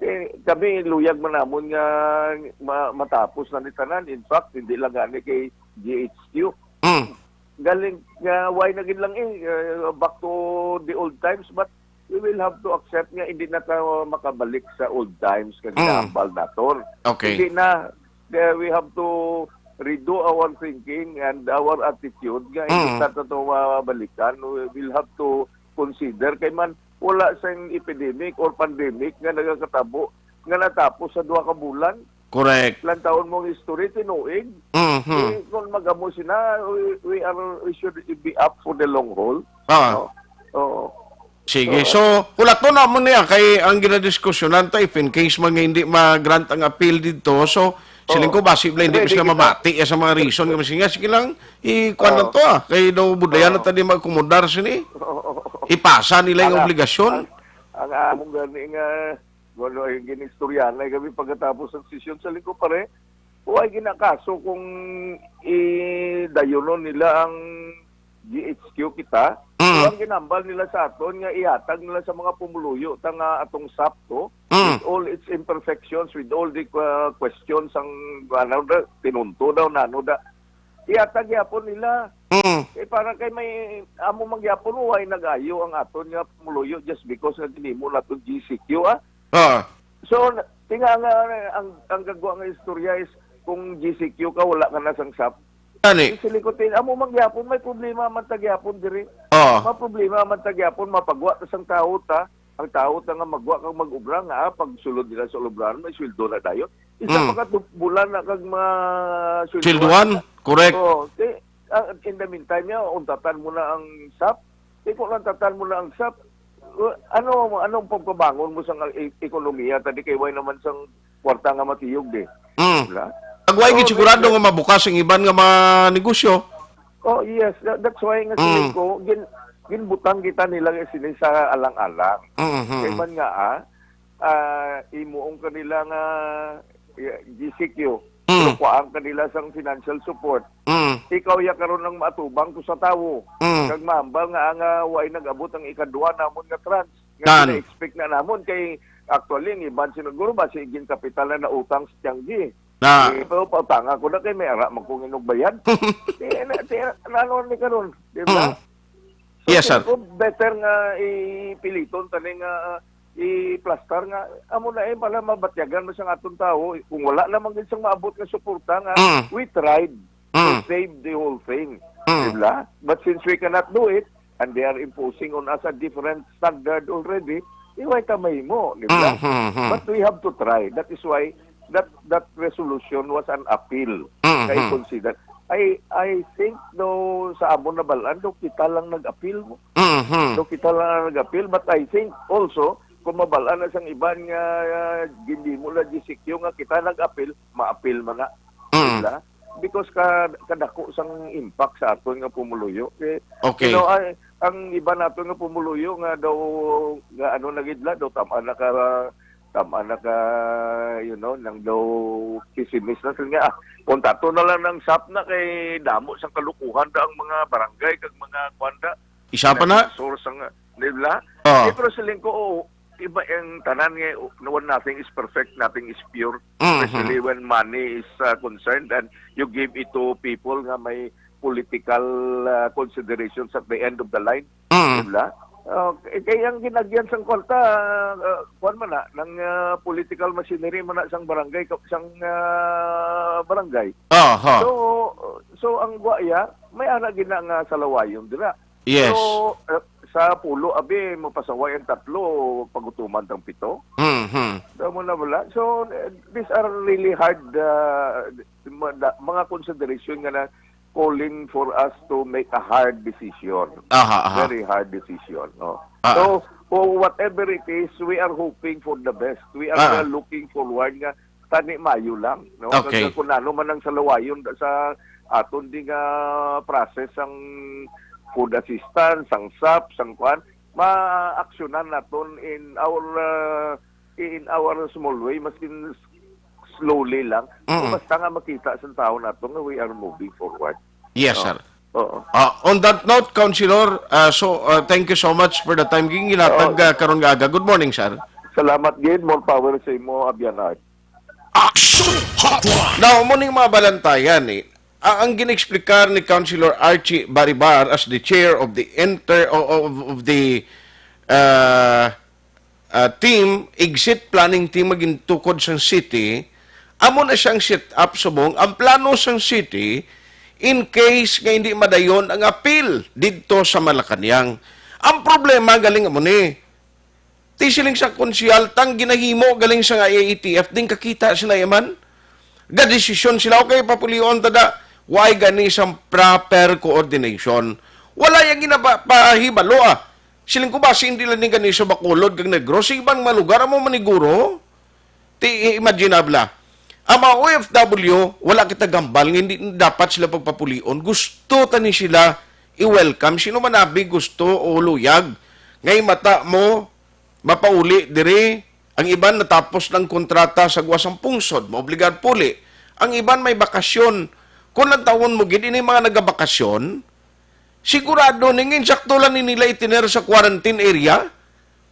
eh, kami luyag man namon nga ma-, matapos na ni tanan. In fact, hindi lang gani kay G H Q. Mm. Galing nga, why na gid lang eh, uh, back to the old times, but we will have to accept nga hindi na ta makabalik sa old times nga Mm. ginahambal naton. Okay. Hindi na. Uh, we have to redo our thinking and our attitude nga hindi Mm. na ta to mabalikan. We will have to consider kay man wala sang epidemic or pandemic nga nagakatabo nga natapos sa duha ka bulan. Correct. Lantawon mo ang history, tinuig. Mhm. Eh, kung mag-amo sila, we, we are, we should be up for the long haul. Ah. No? Oo. Sige. Oo. So, hulaton na mo niya kay ang ginadiskusyonan ta, if in case man nga hindi ma-grant ang appeal dito, so, siling Oo. ko, basi bala hindi Pwede sila kita. mamati, eh, sa mga reason nga, sige, sige lang, ikuan lang Oo. to, ah. Kay daw budlayan na Oo. ta di mag-akomodar sini. Oo. Ipasa nila yung Ang, obligasyon. ang, ang among gani nga, wala yung ginistoryahan na kami pagkatapos ng sesyon sa linggo, pare. Huwag ginakaso kung i-, dayunon nila ang G H Q kita. Mm. So, ang ginambal nila sa aton nga ihatag nila sa mga pumuluyo ta nga atong sap to, Mm. with all its imperfections, with all the, uh, questions, ang, ano, da, tinunto daw, nano da. Ihatag yapon nila. Mm. Eh, para kay may amo man gyapon, way nag-ayo ang aton nga pumuluyo just because nga ginimo naton G C Q, ah. Ah. So, na-, tinga nga, ang, ang gagwa nga istorya is kung G C Q ka, wala ka na sang sap. Gani. Sili ko, tin-, amo man gyapon, may problema man ta gyapon diri. Oo. May problema man ta gyapon, mapagwa ta sang tawo ta. Ang tawo ta nga magwa kag mag-obra nga, ah, pag sulod nila sa obra, may sweldo na dayon. Isa Mm. pa ka tu-, bulan na kag ma-, sweldohan. Sweldohan? Correct. Oo. Di, ah, in the meantime, ya, untatan mo na ang sap. Di ko lang tatan mo na ang sap. Uh, ano, anong pagpabangon mo sa e-, ekonomiya? Tadi kay way naman sang kwarta nga matiyog, di. Mm. Wala? Kag way So, gid sigurado may nga mabukas ang iban nga mga negosyo. Oh, yes. That, that's why nga Mm. siling ko, gin-, ginbutang kita nila nga sini sa alang-alang. Mm-hmm. Kay man nga, ah, ah, imuong kanila nga, eh, G C Q, Mm. pero kuhaan kanila sang financial support. Mm. Ikaw ya karon ang maatubang to sa tawo. Mm. Kag maambal nga, nga way nag-abot ang ikadua namon nga tranche. Nga Tan. gina-expect na namon kay actually, ang iban siguro ba, si ginkapital na nautang sa Tianggi. Na. Eh, pero pautanga ko na kay may ara man kong inugbayan. Di, na, di, na, ano ni karon, di ba? Mm. So, Yes, sir. tingin ko, better nga ipiliton tani nga, ah, i-plastar nga amo na eh, para mabatyagan mo sang aton tawo. Kung wala naman gid sang maabot nga suporta nga, Mm. we tried to Mm. save the whole thing. Mm. Di ba? But since we cannot do it, and they are imposing on us a different standard already, di way ta mahimo, di ba? Mm, mm, mm. But we have to try. That is why that, that resolution was an appeal Mm, kay mm. consider. I, I think daw sa amon nabal-an, daw kita lang nag-appeal mo. Mm, mm. Daw kita lang ang nag-appeal. But I think also, kung mabal-an na sang iban nga, ah, hindi mo na G C Q nga kita nag-appeal, ma-appeal man na. Mm. Sila. Because ka, kadako sang impact sa aton nga pumuluyo. Eh, Okay. you know, ay, ang iba nato nga pumuluyo nga daw, nga ano na gid la, daw tama na ka, tama na ka, you know, nang daw pesimis na sila nga, ah, kung tato na lang ng sap na kay damo sang kalukuhan da ang mga barangay kag mga kwanda. Isa pa na? Source ang, di ba? Oh. Eh, pero siling ko, oo, iba ang tanan nga, no, nothing is perfect, nothing is pure. Mm-hmm. Especially when money is, uh, concerned and you give it to people nga may political, ah, considerations at the end of the line. Mm. Di ba? Ah, eh, kay ang ginagyan sang kwarta, ah, kuwan man na, ng, ah, political machinery man na sang barangay, ka-, sang, ah, barangay. Aha. So, so ang gwaya, may ana gina nga salawayon dira. Yes. So, ah, sa pulo, abi, mapasaway ang tatlo, pagutuman tang pito. Mhm. Tama na bala? So, eh, these are really hard, ah, ma-, da-, mga consideration nga na calling for us to make a hard decision. Aha, aha. Very hard decision, no? Ah. So, for whatever it is, we are hoping for the best. We are, ah, looking forward nga tani mayo lang, no? Okay. Kag kung ano man ang salawayon sa aton di nga process, ang food assistance, ang sap, sang kwan, ma-aksyonan naton in our, uh, in our small way, maskin slowly lang. So, mm, basta nga makita sa tawo nato nga we are moving forward. Yes, no? Sir. Oo. Ah, on that note, Councilor, ah, so, ah, thank you so much for the time ginatag, oo, ah, karon nga aga. Good morning, sir. Salamat gid, more power sa imo, Abyan Art. Action Hotline. Now, mo ning mga balantayan, eh. Ah, ang gin-explicar ni Councilor Archie Baribar as the chair of the inter-, o-, of, of the, ah, ah, team, exit planning team, nga gintukod sang city, amo na siyang set up subong ang plano sang city in case nga hindi madayon ang appeal didto sa Malacañang. Ang problema galing amo ni, ti siling sa konsehal, tang ginahimo galing sa I A T F, din kakita sila yaman. Gadesisyon sila, okay, papulion ta da. Why gani sang proper coordination? Wala yang ginapahibalo, ah. Siling ko, basi hindi lang ni gani sa Bacolod kag Negros, sa ibang mga lugar, amo maniguro. Ti, i-, imagine na bala. Ang mga O F W, wala kita gambal nga hindi dapat sila pagpapulion. Gusto ta ni sila i-welcome. Sino man abi gusto o luyag nga imata mo mapauli diri, ang iban natapos lang kontrata sa gawas sang pungsod, maobligar puli. Ang iban may bakasyon. Kung lantawon mo gid ini mga nagabakasyon, sigurado ni nga insakto lang ni nila itiner sa quarantine area.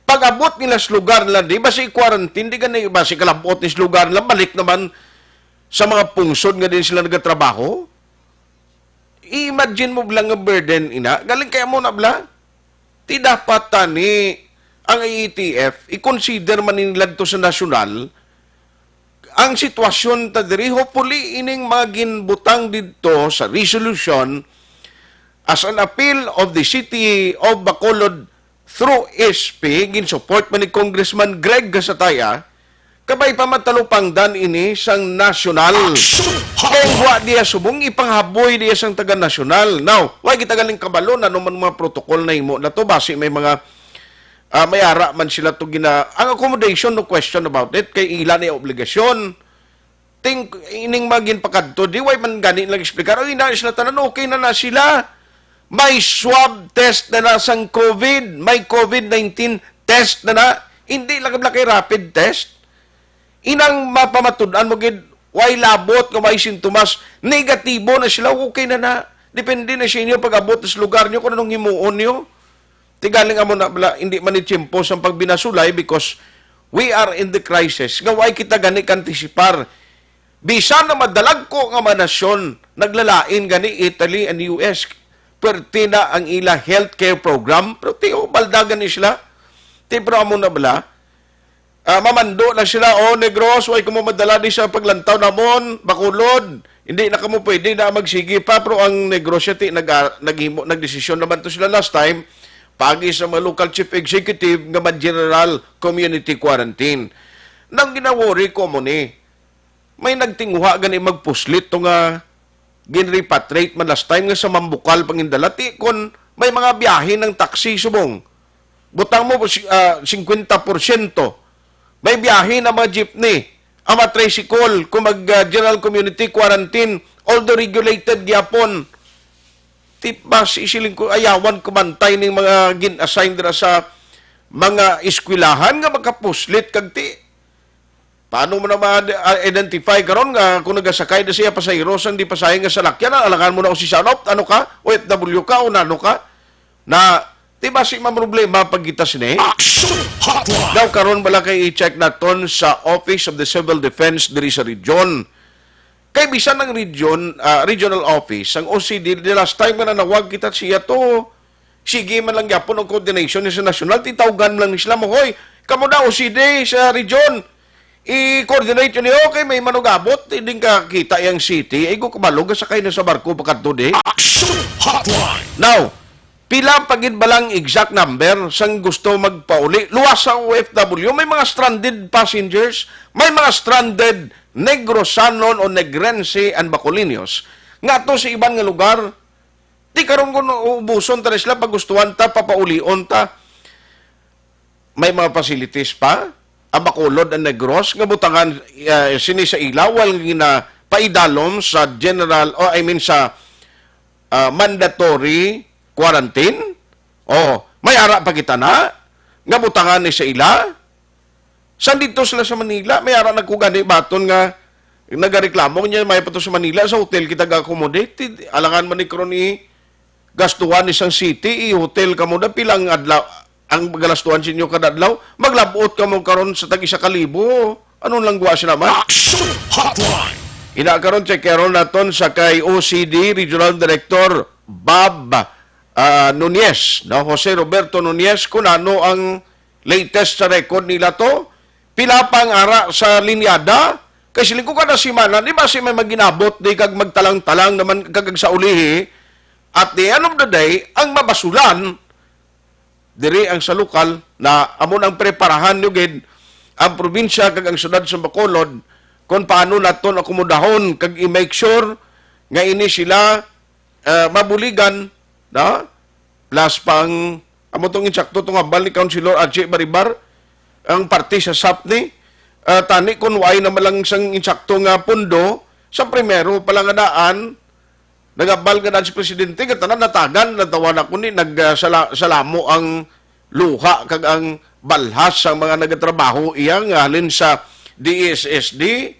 Pag-abot nila sa lugar nila, di ba si quarantine, di gani ba si kalabot ni sa lugar nila, balik naman sa mga pungsod nga din sila nagatrabaho? I-imagine mo bala nga burden ina. Galing kaya mo na bala? Ti dapat tani ang I A T F, i-consider man nila to sa nasyonal, ang sitwasyon ta diri. Hopefully, ining mga ginbutang didto sa resolution as an appeal of the City of Bacolod through S P, ginsupport man ni Congressman Greg Gasataya, kabay pa matalupangdan ini sang nasyonal. Action! Kay wa diya subong ipanghaboy diya sang taga nasyonal. Now, wa kita galing kabalo na naman mga protocol na imo na to, basi may mga, ah, may ara man sila to gina-, ang accommodation, no question about it, kay ila na yung obligasyon. Ting, ining mga ginpakadto, di way man gani lang explicar. Oy, na sila tanan, okay na na sila. May swab test na na sang COVID, may COVID nineteen test na na. Hindi lang kabla kay rapid test. Inang mapamatud-an mo gid, way labot nga may sintomas, negatibo na sila, okay na na. Depende na sa inyo pag-abot sa lugar nyo kung anong himuon nyo. Ti galing amo na bala, hindi man ni tiyempo sang pagbinasulay because we are in the crisis. Nga way kita gani kantisipar. Bisan na madalagko nga mga nasyon, naglalain gani Italy and U S, perti na ang ila healthcare program, pero ti, oh, balda gani sila. Ti, pero amo na bala, ah, mamando na sila, "Oh, Negros, way kamo madala di sa paglantaw namon, Bacolod. Hindi na kamo pwede na magsigi pa." Pero ang Negros, ti, nag-, ah, naghimo, nagdesisyon naman to sila last time, pagi sa mga local chief executive nga mag-general community quarantine. Nang ginaworry ko mo ni, may nagtinguha gani magpuslit to nga gin-repatriate man last time nga sa Mambukal pangindala. Ti kon may mga biyahe ng taxi subong, butang mo si-, ah, singkwenta porsyento. May biyahe na mga jeepney, ang mga tricycle, kung mag, ah, general community quarantine, although regulated gyapon. Ti, mas isiling ko, ayawan ko bantay ning mga gin-assign dira sa mga eskwelahan nga makapuslit kag ti, paano mo na ma-identify karon nga kung nagasakay na siya pasahero sang di pasahe nga salakyan, ang alangan mo na o si Sanop, ano ka, O F W ka, o nano ka? Na, di ba si problema pag kita sini? Action Hotline! Daw karon bala kay i-check naton sa Office of the Civil Defense diri sa region. Kay bisan ang region, ah, regional office, ang O C D, the last time nga nanawag kita siya to, sige man lang gyapon ang coordination niya sa national, titawgan lang ni sila mo, "Hoy, kamo da O C D sa region, i-coordinate yun niyo kay may manugabot, hindi ka kita yung city, ay ko kabalo, gasakay na sa barko pa kadto di." Action Hotline! Now, pila pa gid ba lang exact number sang gusto magpauli? Luwas sa O F W, may mga stranded passengers, may mga stranded Negrosanon o Negrense and Bacolinios nga ato sa iban nga lugar. Di karon kung ubuson ta na sila, pagustuhan ta, papaulion ta. May mga facilities pa ang Bacolod and Negros nga butangan, ah, sini sa ila, wal nga paidalom sa general, o I mean sa, ah, mandatory quarantine. Oh, may ara pa kita na nga butangan ni sa ila. San dito sila sa Manila, may ara nagkugani baton nga nagareklamo niya, may pa to sa Manila, sa hotel kita ga-accommodate. Alangan man ni karon i gastuhan ni sang city, i-hotel kamo da, pilang adlaw ang galastuhan sa inyo kada adlaw, maglabot kamo karon sa tag isa ka libo. Anong langwa sila man? Action Hotline! Ina karon, check karon naton sa kay O C D Regional Director Bob, ah, Nunez, no? Jose Roberto Nunez, kung ano ang latest sa record nila to. Pila pa ang ara sa linyada? Kay siling ko kada semana, di ba si may maginabot, di kag magtalang-talang naman kag sa ulihi? At the end of the day, ang mabasulan, diri ang sa lokal, na amo nang preparahan nyo gid ang probinsya kag ang syudad sa Bacolod kung paano naton akomodahon kag i-make sure nga ini sila, eh, mabuligan, na? Plus pang, amo tong insakto tong hambal ni Councilor Archie Baribar, ang parte sa SAP ni, ah, tani kung waay na malang sang insakto nga pondo, sa primero pa lang nga daan, nagabal nga daan si Presidente, nga tanan natagan, natawa na ko ni, nag, ah, sala-, salamo ang luha kag ang balhas sang mga nagatrabaho iya nga halin sa D S S D,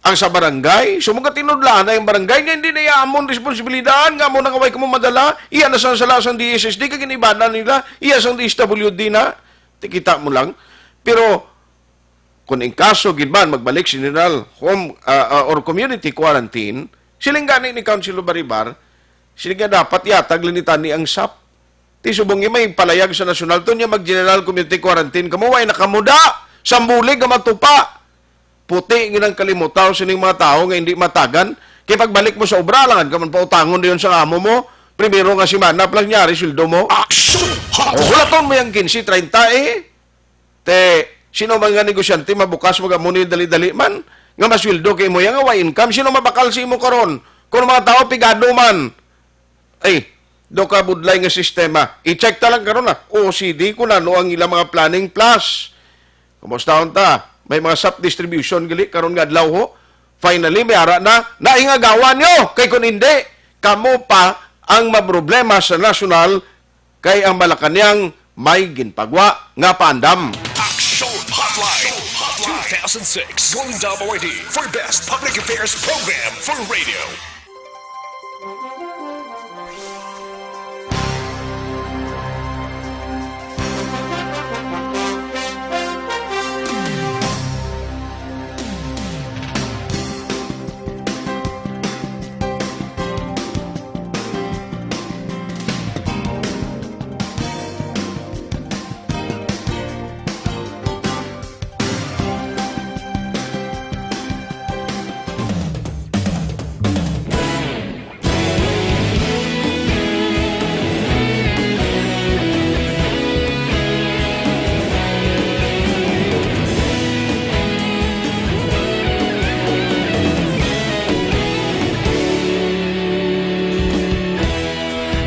ang sa barangay. So, mga tinudlaan na yung barangay nga hindi na iya amon responsibilidad, nga amo nang away kamo madala, iya na sang sala sang D S S D, kag inibanan nila, iya sang D S W D na. Tikita mo lang. Pero, kung in kaso gid man magbalik sa general home, ah, ah, or community quarantine, siling gani ni Councilor Baribar, siling nga dapat ihatag lang ni tani ang SAP. Ti subong nga may palayag sa nasyonal to niya mag-general community quarantine kamo, way na kamo da! Sambulig nga matupa! Puti nga nang kalimutaw sining mga tawo nga hindi matagan. Kay pagbalik mo sa obra, alangan ka man pautangon dayon sa amo mo. Primero nga semana, plus nyari sweldo mo. Action! O, hulaton mo yung quince, treinta eh. Te, sino man nga negosyante mabukas, mag-amo ni dali-dali man, nga masweldo kay mo yan nga way income? Sino mabakal sa imo karon? Kung mga tao pigado man, ay, do ka budlay nga sistema. I-check ta lang karon na, O C D, kung ano ang ilang mga planning plus. Kumusta ta? May mga SAP distribution gali karon nga adlaw ho. Finally, may ara na. Naingagawan nyo! Kay kung hindi, kamo pa ang maproblema sa nasyonal. Kay ang Malacañang may ginpagwa nga paandam. Action Hotline two thousand six Golden Dome Awardee for Best Public Affairs Program for Radio.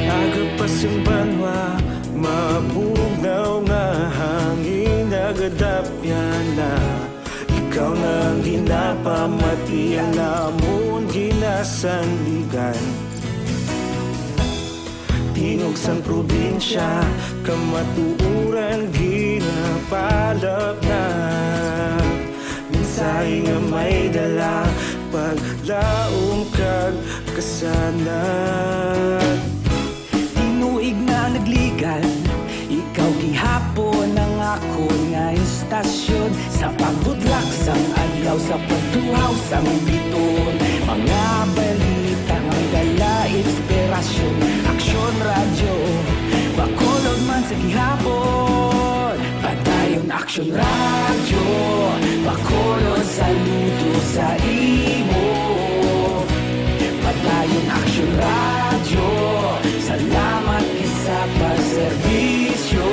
Nagapasimbanwa, mabugnaw nga hangin, nagadapyan na. Ikaw na ang ginapamati, ang amon ginasandigan. Tingog sang probinsya, kamatuoran ginapalapnap. Mensahe nga may dala, paglaom kag kasanag. Tinuig na nagligan, ikaw gihapon ang akon nga istasyon. Sa pagbutlak sang adlaw, Sa pagtuhaw sang bituon, mga balita nga may dala inspirasyon. Aksyon Radyo, Bacolod man sa gihapon. Padayon Aksyon Radyo, Bacolod, saludo sa imo. Padayon Aksyon Radyo, salamat gid sa pagserbisyo.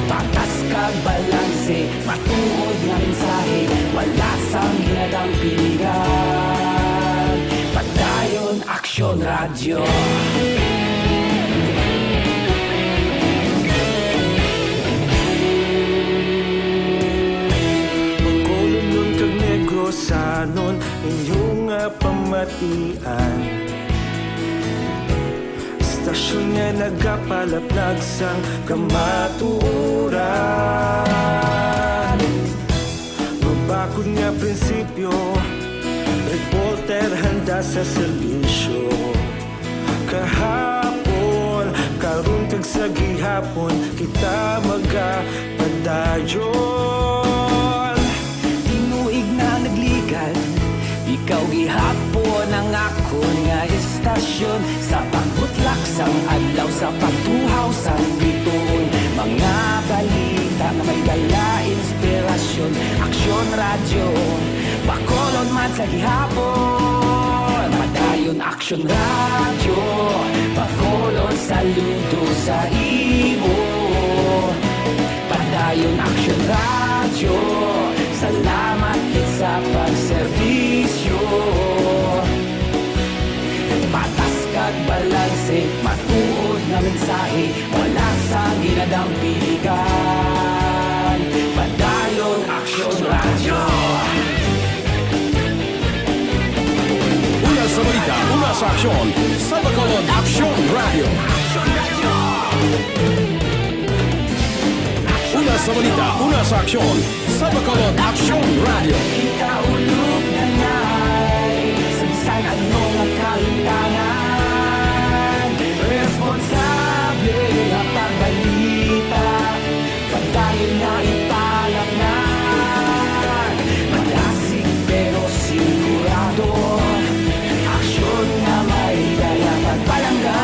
Patas kag balanse, matuod nga mensahe, wala sang ginadampigan. Padayon Aksyon Radyo. Bacolodnon kag Negrosanon, inyo nga pamatian. Istasyon nga nagapalaplag sang kamatuoran. Mabakod nga prinsipyo, reporter handa sa serbisyo. Kahapon, karon kag sa gihapon, kita magapadayon. Tinuig na nagligan, ikaw gihapon ang akon nga istasyon. Sa pagbutlak sang adlaw, sa pagtuhaw sang bituon, mga balita nga may dala inspirasyon. Aksyon Radyo, Bacolod man sa gihapon. Padayon Aksyon Radyo, Bacolod, saludo sa imo. Padayon Aksyon Radyo, salamat gid sa pagserbisyo. Patas kag balanse, matuod nga mensahe, wala sang ginadampigan. Padayon Aksyon Radyo. Una sa balita, una sa aksyon, sa Bacolod Aksyon Radyo. Una sa balita, una sa aksyon, sa Bacolod Aksyon Radyo. Ikaulog na ngay, sa bisan ano nga kahitangan, responsable nga pagbalita. Padayon nga ipalapngan, madasig pero sigurado, aksyon nga may dala pagpalangga.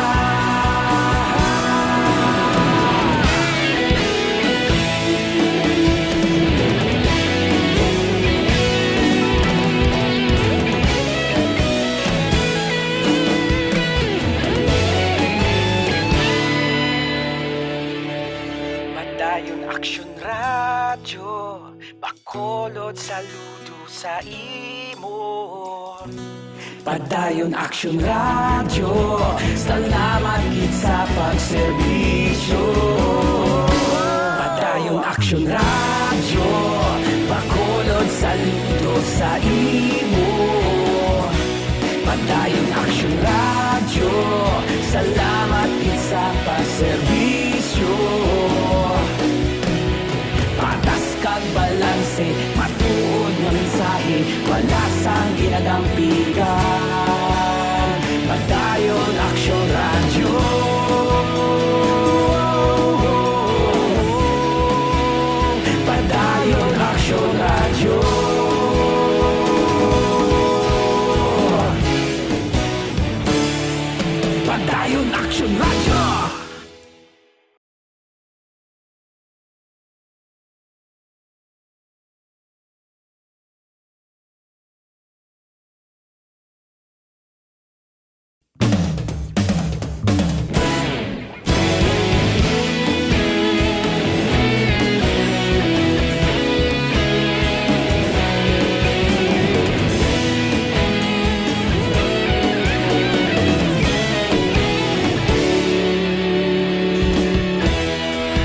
Padayon Aksyon Radyo, Bacolod, saludo sa imo. Padayon Aksyon Radyo, salamat gid sa pagserbisyo. Padayon Aksyon Radyo, Bacolod, saludo sa imo. Padayon Aksyon Radyo, salamat gid sa pagserbisyo. Patas kag balanse, matuod nga mensahe, wala sang ginadampigan. Padayon Aksyon Radyo. Padayon Aksyon Radyo. Padayon Aksyon Radyo.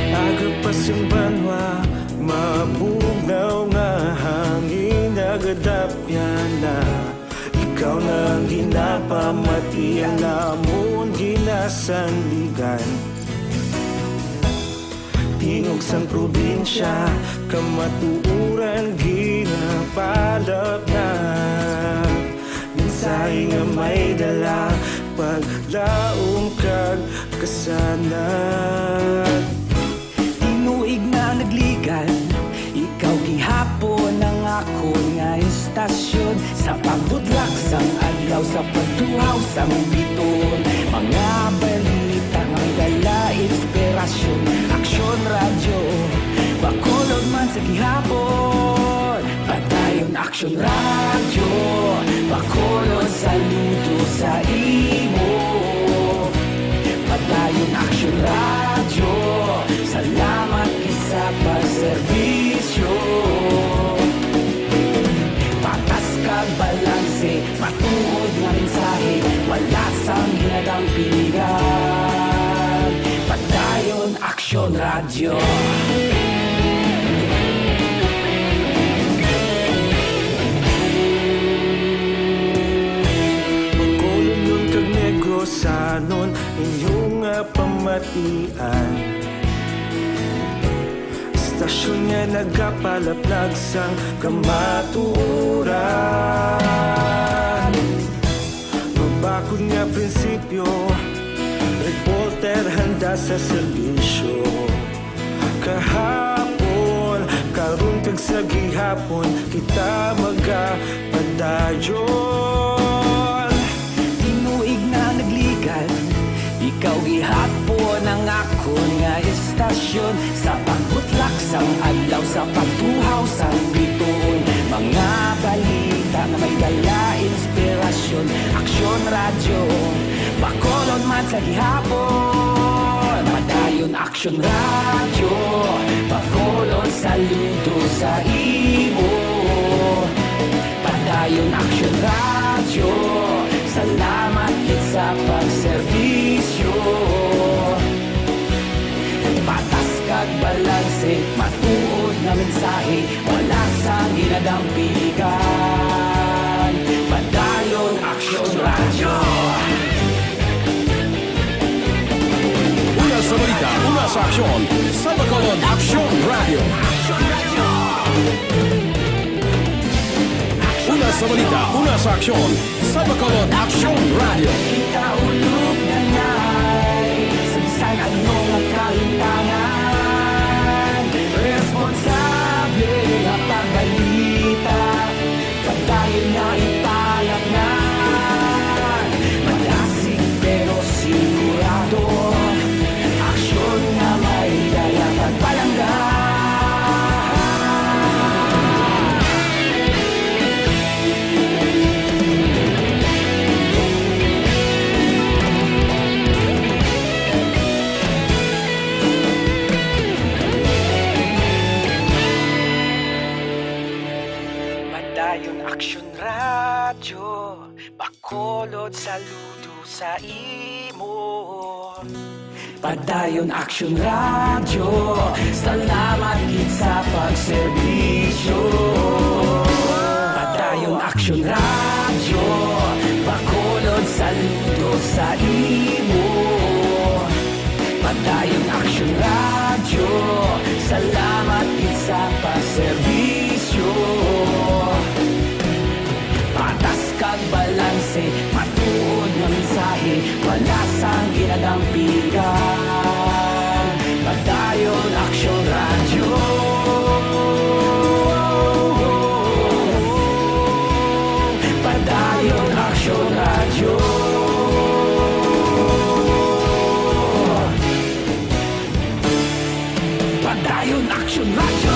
Aga pa sing banwa, mabugnaw nga hangin nagadapyan na. Ikaw na ang ginapamati, ang amon ginasandigan. Tingog sang probinsya, kamatuoran ginapalapnag. Mensahe nga may dala, paglaom kag kasanag. Tinuig na nagligan, ikaw gihapon Ang biton, mga balita nga may dala inspirasyon. Aksyon Radyo, Bacolod man sa gihapon. Padayon Aksyon Radyo, Bacolod saludo sa imo. Padayon Aksyon Radyo, salamat gid sa pagserbisyo. Patas kag balanse, matuod nga mensahe, wala sang ginadampigan. Padayon Aksyon Radyo. Bacolodnon kag Negrosanon, inyo nga pamatian. Istasyon nga nagapalaplag sang kamatuoran. Mabakod nga prinsipyo, reporter handa sa serbisyo. Kahapon, karon kag sa gihapon, kita magapadayon. Tinuig na nagligan, ikaw gihapon ang akon nga istasyon. Sa pagbutlak sang adlaw, sa pagtuhaw sang bituon, mga balita nga may dala inspirasyon. Aksyon Radyo, Bacolod man sa gihapon. Padayon Aksyon Radyo, Bacolod saludo sa imo. Padayon Aksyon Radyo, salamat gid sa pagserbisyo. Patas kag balanse, matuod nga mensahe, wala sang ginadampigan. Padayon Aksyon Radyo. Una sa balita, una sa aksyon, sa Bacolod Aksyon Radyo. Una sa balita, una sa aksyon, sa Bacolod Aksyon Radyo. Kita ulog na ngay, sa bisan ano nga kalimtangan, responsable nga pagbalita. Padayon nga ipalaknag, madasig pero sigurado. Aksyon nga may dala pagpalangga. Padayon Aksyon Radyo, Bacolod saludo sa imo. Padayon Aksyon Radyo, salamat gid sa pagserbisyo. Padayon Aksyon Radyo, Bacolod saludo sa imo. Padayon Aksyon Radyo, salamat gid sa pagserbisyo. Patas kag balanse, matuod nga mensahe, wala sang ginadampigan. Padayon Aksyon Radyo. Padayon Aksyon Radyo. Padayon Aksyon Radyo.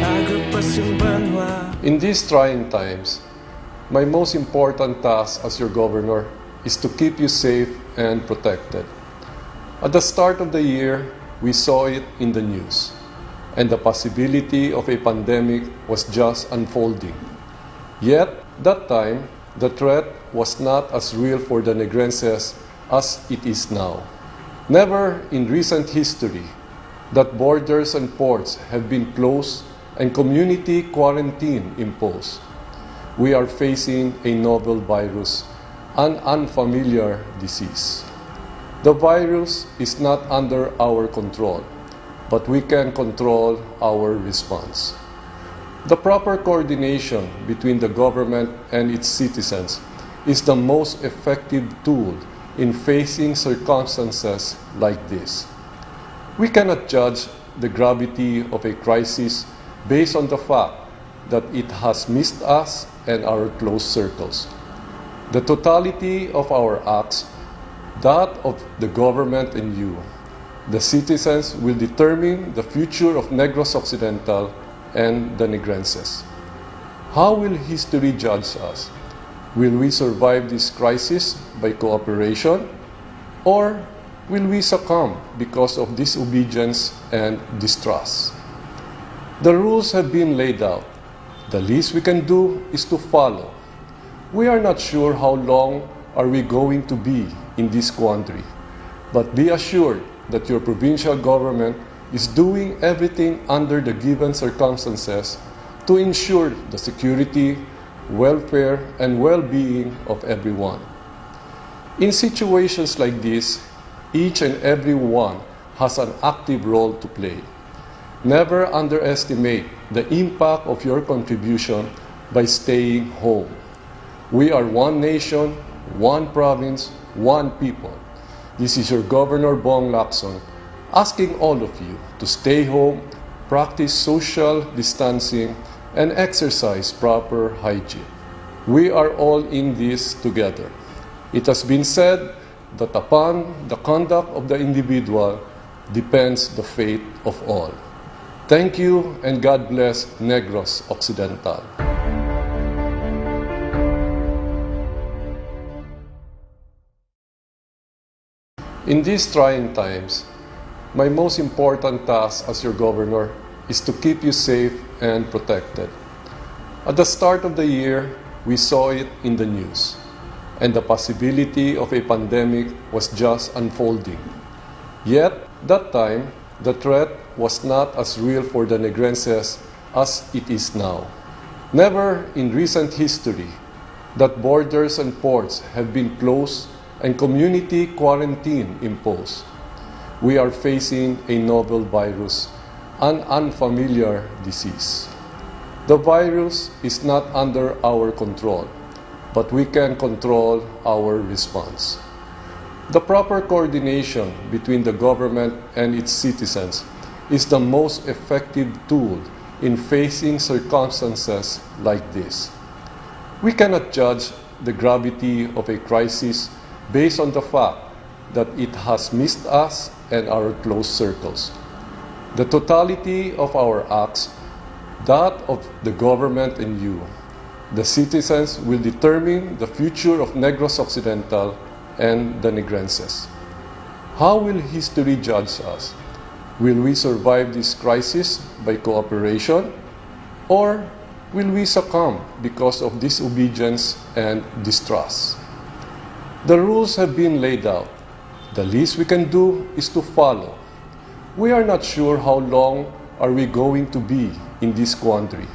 Aga pa sing banwa. In these trying times, my most important task as your governor is to keep you safe and protected. At the start of the year, we saw it in the news, and the possibility of a pandemic was just unfolding. Yet, that time, the threat was not as real for the Negrenses as it is now. Never in recent history that borders and ports have been closed and community quarantine imposed. We are facing a novel virus, an unfamiliar disease. The virus is not under our control, but we can control our response. The proper coordination between the government and its citizens is the most effective tool in facing circumstances like this. We cannot judge the gravity of a crisis based on the fact that it has missed us and our close circles. The totality of our acts, that of the government and you, the citizens, will determine the future of Negros Occidental and the Negrenses. How will history judge us? Will we survive this crisis by cooperation, or will we succumb because of disobedience and distrust? The rules have been laid out. The least we can do is to follow. We are not sure how long are we going to be in this quandary, but be assured that your provincial government is doing everything under the given circumstances to ensure the security, welfare, and well-being of everyone. In situations like this, each and every one has an active role to play. Never underestimate the impact of your contribution by staying home. We are one nation, one province, one people. This is your Governor Bong Lacson asking all of you to stay home, practice social distancing, and exercise proper hygiene. We are all in this together. It has been said that upon the conduct of the individual depends the fate of all. Thank you and God bless Negros Occidental. In these trying times, my most important task as your governor is to keep you safe and protected. At the start of the year, we saw it in the news, and the possibility of a pandemic was just unfolding. Yet, that time, the threat was not as real for the Negrenses as it is now. Never in recent history that borders and ports have been closed and community quarantine imposed. We are facing a novel virus, an unfamiliar disease. The virus is not under our control, but we can control our response. The proper coordination between the government and its citizens is the most effective tool in facing circumstances like this. We cannot judge the gravity of a crisis based on the fact that it has missed us and our close circles. The totality of our acts, that of the government and you, the citizens, will determine the future of Negros Occidental and the Negrenses. How will history judge us? Will we survive this crisis by cooperation, or will we succumb because of disobedience and distrust? The rules have been laid out. The least we can do is to follow. We are not sure how long are we going to be in this quandary,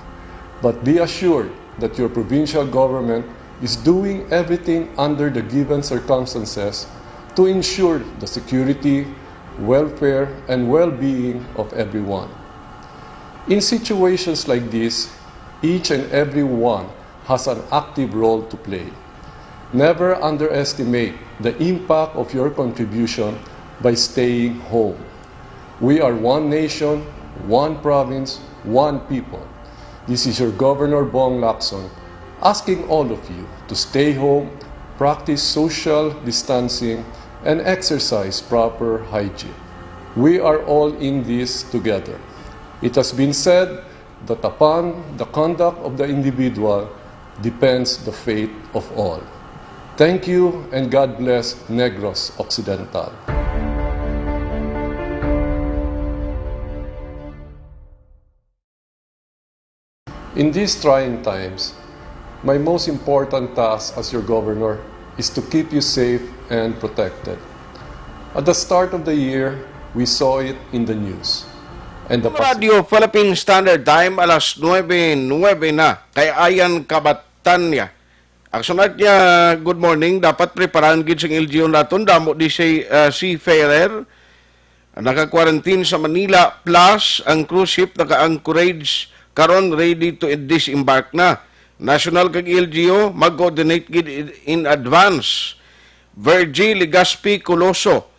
but be assured that your provincial government is doing everything under the given circumstances to ensure the security, welfare, and well-being of everyone. In situations like this, each and every one has an active role to play. Never underestimate the impact of your contribution by staying home. We are one nation, one province, one people. This is your Governor Bong Lacson asking all of you to stay home, practice social distancing, and exercise proper hygiene. We are all in this together. It has been said that upon the conduct of the individual depends the fate of all. Thank you and God bless Negros Occidental. In these trying times, my most important task as your governor is to keep you safe and protected. At the start of the year, we saw it in the news. And the Ang Radyo Philippine Standard Time, alas nuebe nuebe na. Kay Ayan Kabat Tanya. Action Art niya, good morning. Dapat preparahan gid sing L G U naton. Damo di si, ah, seafarer. Naka-quarantine sa Manila, plus ang cruise ship naka-anchorage karon, ready to disembark na. National kag L G U, mag-coordinate gid in, in advance. Virgie Legaspi Coloso,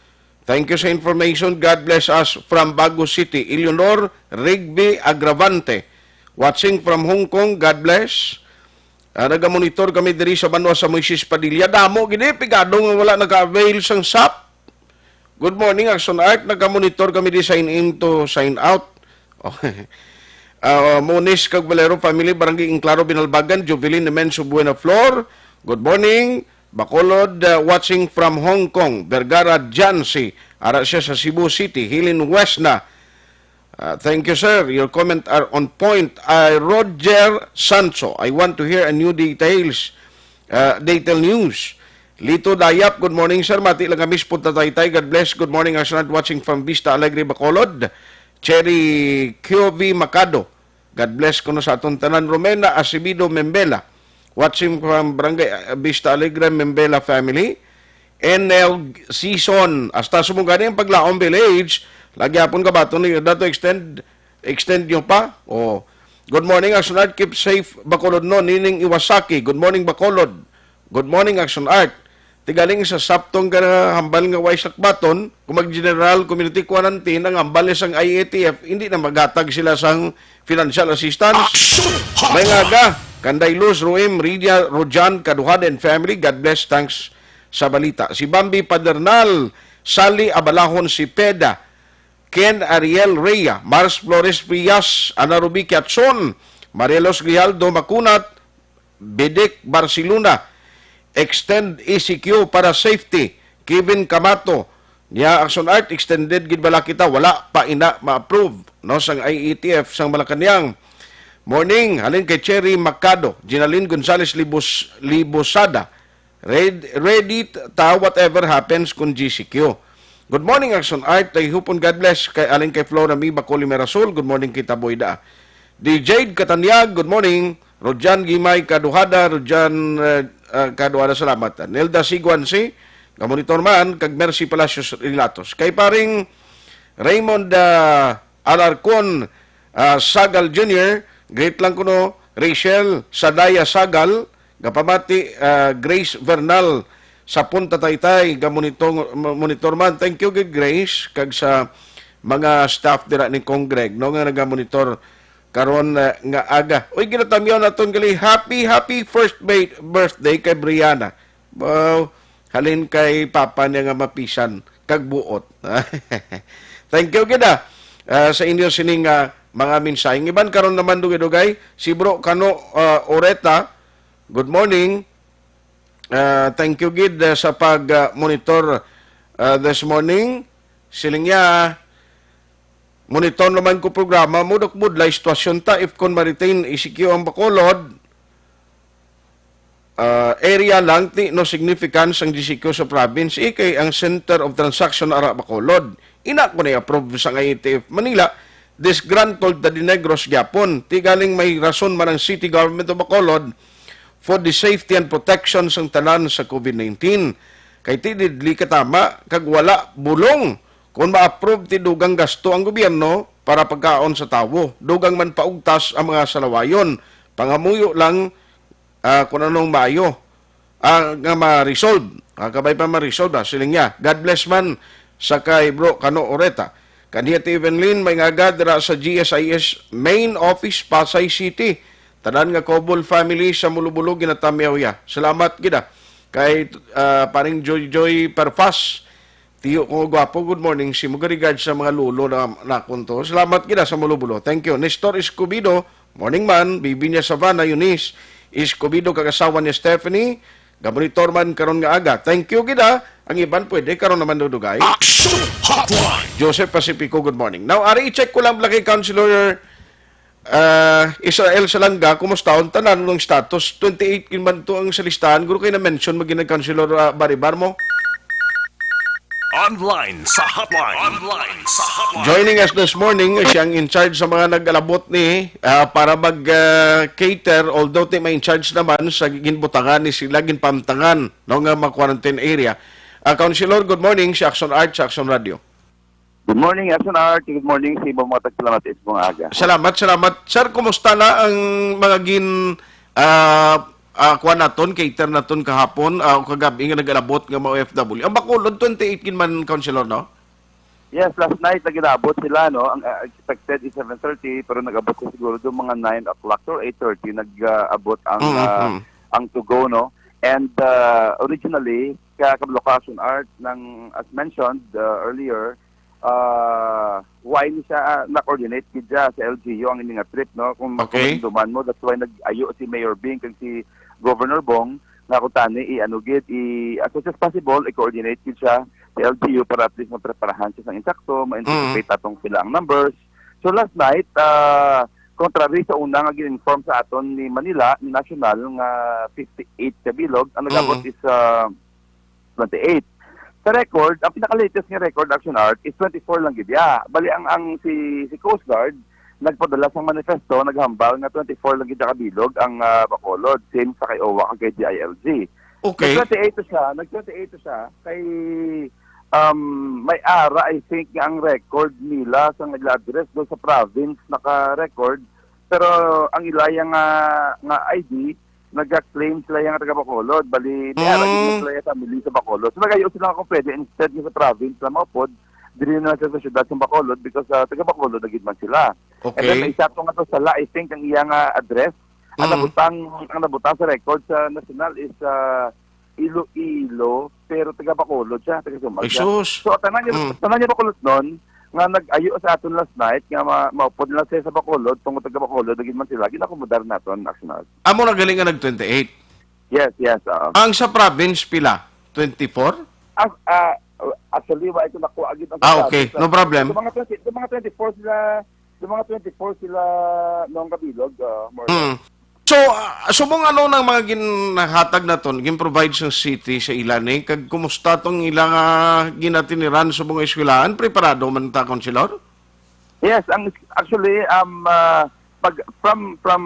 thank you sa information. God bless us from Bago City. Eleanor Rigby Agravante, watching from Hong Kong. God bless. Ah, nagamonitor kami diri sa banwa sa Moises Padilla. Damo gid, eh, pigado nga wala naka-avail sang sap. Good morning, Action Art. Nagamonitor kami di sign in to sign out. Oh. Ah, Moniz kag Valero family, Barangay Inclaro, Binalbagan, Jovelyn Nemenso Buena Flor. Good morning. Bacolod, uh, watching from Hong Kong. Vergara Jancy, ara siya sa Cebu City. Hilin West na. Uh, thank you, sir. Your comment are on point. Uh, Roger Sancho, I want to hear a new details. Uh, detail news. Lito Dayap, good morning, sir. Mati lang kami sa Punta Taytay. God bless. Good morning, Aslan. Watching from Vista Alegre, Bacolod. Cherry Q V Macado. God bless kuno sa aton tanan. Romena Acevedo Membela, watching from Barangay, uh, Vista Alegre, Membela family. N L Season, hasta sumugani ang Paglaom Village, lagi hapon ka baton ni dato extend, extend nyo pa. Oh. Good morning, Action Art. Keep safe, Bacolod, no. Nining Iwasaki, good morning, Bacolod. Good morning, Action Art. Tigaling sa saptong nga hambal nga way sakbaton, kung mag-general community quarantine ang hambal sang I A T F, hindi na maghatag sila sang financial assistance. Action Hotline! May ngaga, Kanday Luz, Ruim, Ridia, Rojan, Kaduhad, and family, God bless, thanks sa balita. Si Bambi Padernal, Sally Abalahon, si Peda, Ken Ariel Rhea, Mars Flores Frias, Ana Ruby Kiatson, Marielos Grijaldo Macunat, Bidik Barcelona, extend E C Q para safety. Kevin Camato, niya Action Art, extended gid bala kita, wala pa ina ma-approve, no, sang I A T F sang Malacañang. Morning, halin kay Cherry Macado, Ginaline Gonzales Libos, Libosada. Red, ready ta whatever happens kun G C Q. Good morning, Action Art. Dayhupon God bless kay alin kay Flora Mi Bacoli Mirasul. Good morning, kita Boyda. D Jade Katanyag, good morning. Rojan Gimay Kaduhada, Rojan, eh, ah, Kaduhada, salamat. Nelda Siguansi, nga monitor man, kag Mercy Palacios Relatos. Kay paring Raymond, ah, Alarcon, ah, Sagal Junior, greet lang kuno, Rachel Sadaya Sagal, nga pamati, ah, Grace Vernal sa Punta Taytay, nga monitor, monitor man. Thank you gid, Grace, kag sa mga staff dira ni Kong Greg, no, nga nagamonitor karon, ah, nga aga. Uy, ginatamyaw naton gali. Happy, happy first ba-, birthday kay Brianna. Wow, halin kay papa niya nga mapisan kag buot. Thank you gid, ah, ah, sa inyo sining, ah, mga mensahe. Iban karon naman dugay-dugay, si Bro Kano, ah, Oreta. Good morning. Ah, thank you gid, ah, sa pag, ah, monitor, ah, this morning. Siling niya, monitor naman ko programa mo, dok, budlay sitwasyon ta, if kon ma-retain E C Q ang Bacolod, ah, area lang, ti, no significance ang G C Q sa province, eh, kay ang center of transaction ara Bacolod. Ina ko na i-approve sang I A T F Manila, disgruntled na di Negros gyapon. Ti galing may rason man ang City Government of Bacolod for the safety and protection sang tanan sa COVID nineteen. Kay ti didli katama kag wala bulong kon ma-approve ti dugang gasto ang gobyerno para pagkaon sa tawo. Dugang man paugtas ang mga salawayon. Pangamuyo lang, ah, kung anong maayo, ah, nga ma-resolve. Ah, kabay pa ma-resolve, ah, siling niya. God bless man sa kay Bro Kano Oreta. Kaniya ti Evelyn, may ngaga dira sa G S I S main office, Pasay City. Tanan nga Cobol family sa Mulubulo, ginatamyaw ya. Salamat gid, ah, kay, ah, paring Joy Joy Perfas. Tiyo ko gwapo, good morning. Si mga regards sa mga lolo na nakon to. Salamat gid sa Mulubulo. Thank you. Nestor Escobido, morning man. Bibi niya Savannah, Eunice Escobido, kag asawa niya Stephanie. Gamonitor man karon nga aga. Thank you gid, ah. Ang iban pwede karon naman dudugay. Action Hotline! Joseph Pacifico, good morning. Now, ari i-check ko lang pala kay Councilor, ah, Israel Salanga, kumusta ang tanan ng status? Twenty-eight kin man to ang sa listahan. Guro kay na-mention mo ginag Councilor, ah, Baribar mo? Online sa hotline. Online sa hotline. Joining us this morning, siya ang in charge sa mga nag-alabot ni, ah, para mag, ah, cater, although ti may in charge naman sa ginbutangan ni sila, ginpamtangan, no, nga mga quarantine area. Ah, Councilor, good morning, si Action Art, sa Action Radio. Good morning, Action Art. Good morning sa imong mga tagpalamat sa imong aga. Salamat, salamat. Sir, kumusta na ang mga gin, ah, ah, kuwan naton, cater naton kahapon, ah, o kagabi nga nag-alabot nga mga O F W? Ang Bacolod, twenty-eight gid man, Councilor, no? Yes, last night nag-inabot sila, no? Ang, ah, expected is seven thirty, pero nag-abot sa siguro do mga nine o'clock or eight thirty nag-abot ang, Mm, ah, mm. ang Tugo, no? And, ah, originally, ka kabalo ka, Action Art, nang, as mentioned, ah, earlier, ah, why ni siya, ah, na-coordinate gid siya sa L G U ang ini nga trip, no? Kung Okay. Kung mahinumduman mo, that's why nag-ayo si Mayor Bing kag si Governor Bong nga kung tani i-ano gid, i-, as much as possible, i-coordinate gid siya sa L G U para at least mapreparahan siya sang insakto, ma-anticipate Mm. atong pila ang numbers. So last night, ah, contrary sa una nga gin-inform sa aton ni Manila, ni National, nga fifty-eight ka bilog, ang nag-abot Mm. is, ah, twenty-eight. Sa record, ang pinaka-latest nga record, Action Art, is twenty-four lang gid ya. Bali, ang, ang si, si Coast Guard, nagpadala sang manifesto, naghambal nga twenty-four lang gid ya ka bilog ang, ah, Bacolod, same sa kay owa kag kay D I L G. Okay. Nag-twenty-eight to siya, nag-twenty-eight to siya, kay, um, may ara, I think, nga ang record nila sa nag-address do sa province naka-record, pero ang ilaya nga, nga I D, naga-claim sila yang taga Bacolod. Bali, may ara gid Mm. sila yung family sa Bacolod. So, nagayo sila kung pwede, instead nga sa province lang maupod, diri na sa, sa syudad sa Bacolod because, ah, taga Bacolod na gid man sila. And then, Okay. may isa to nga to sala, I think, ang iyang, ah, address. Ang Mm. nabutang, ang nabutang sa record sa national is, ah, Iloilo, pero taga Bacolod siya, taga Sumal Ay, siya. sus. So, tanan niya, Mm. tanan niya Bacolod nun, nga nag-ayo sa aton last night, nga ma-, maupod na sila sa Bacolod, tungod taga Bacolod, naging man sila, ginakomodar naton, Action Art. Amo na galing nga nag twenty-eight. Yes, yes, oo. Ang sa province, pila? Twenty-four? Ah, ah, actually, wa ito nakuha agad ang Ah, okay. province, No ah. problem. Sa mga twenty, sa mga twenty-four sila, sa mga twenty-four sila noong kabilog, ah, more or less. Hmm. So, ah, subong ano nang mga ginhatag naton, gin-provide sa city sa ila ni, kag kumusta tong ilang, ah, ginatiniran subong nga eskwelahan? Preparado man ta, Councilor? Yes, ang, actually, um, ah, pag, from, from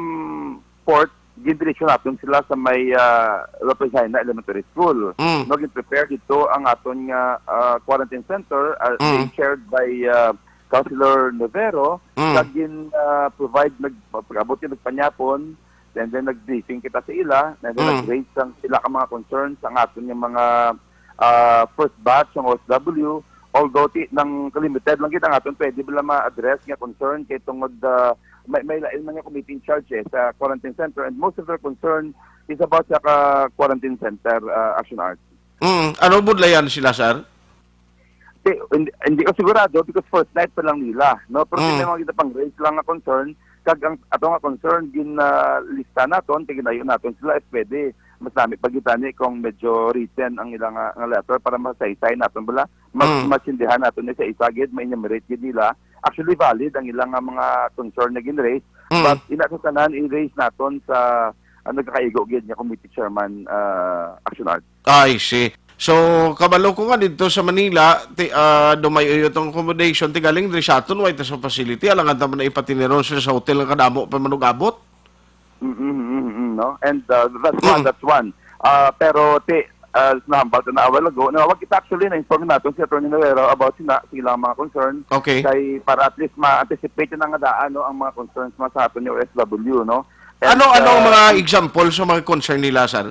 port, gindiretso naton sila sa may, ah, Lopez Jaena Elementary School. Mm. No, gin-prepare dito ang aton nga, ah, quarantine center, ah, Mm. being chaired by, ah, Councilor Novero. Mm. Kag gin, ah, provide, nag-, pag-abot yung nagpanyapon, and then nag-briefing kita sa ila, and then Mm. nag-raise ang sila ka mga concerns, ang aton nga mga, ah, first batch ng O F W, although ti-, nang limited lang gid ang aton pwede bala ma-address nga concern kay tungod, ah, may, may lain man nga committee in charge, eh, sa quarantine center, and most of their concern is about sa ka-, quarantine center, ah, Action Art. Mm, ano budlayan sila, sir? Di, hindi, hindi ko sigurado because first night pa lang nila, no? Pero Mm. may mga kita pang raise lang nga concern, kag ang ato nga concern, gin, ah, lista naton, tiginayon naton sila if pwede. Mas nami pagitani kung medyo written ang ilang, ah, nga letter para masaysay naton bala. Mas, Mm. masindihan naton ni sa isa gid, ma-enumerate gid nila. Actually, valid ang ilang nga mga concern na gin-raise. Mm. But ina sa tanan, i-raise naton sa, ah, nagkakaigo gid nga committee chairman, ah, Action Art. I see. So, kabalo ko nga dito sa Manila, ti-, ah, dumayo itong accommodation, ti galing diri sa aton, way ta sa facility, alangan ta man na ipatiniron sila sa hotel nga kadamo pa manugabot. Mm, mm, mm, mm, no? And, uh, that's one, Mm. that's one. Ah, pero, ti, ah, nahambal ko na a while ago, na wag kita actually na-inform naton si Attorney Novero about sina, sa ilang mga concern. Okay. Kay para at least ma-anticipate na nga daan, no, ang mga concerns mo sa aton yung O F W, no? And, Ano, ano ang uh, mga example sa mga concern nila, sir?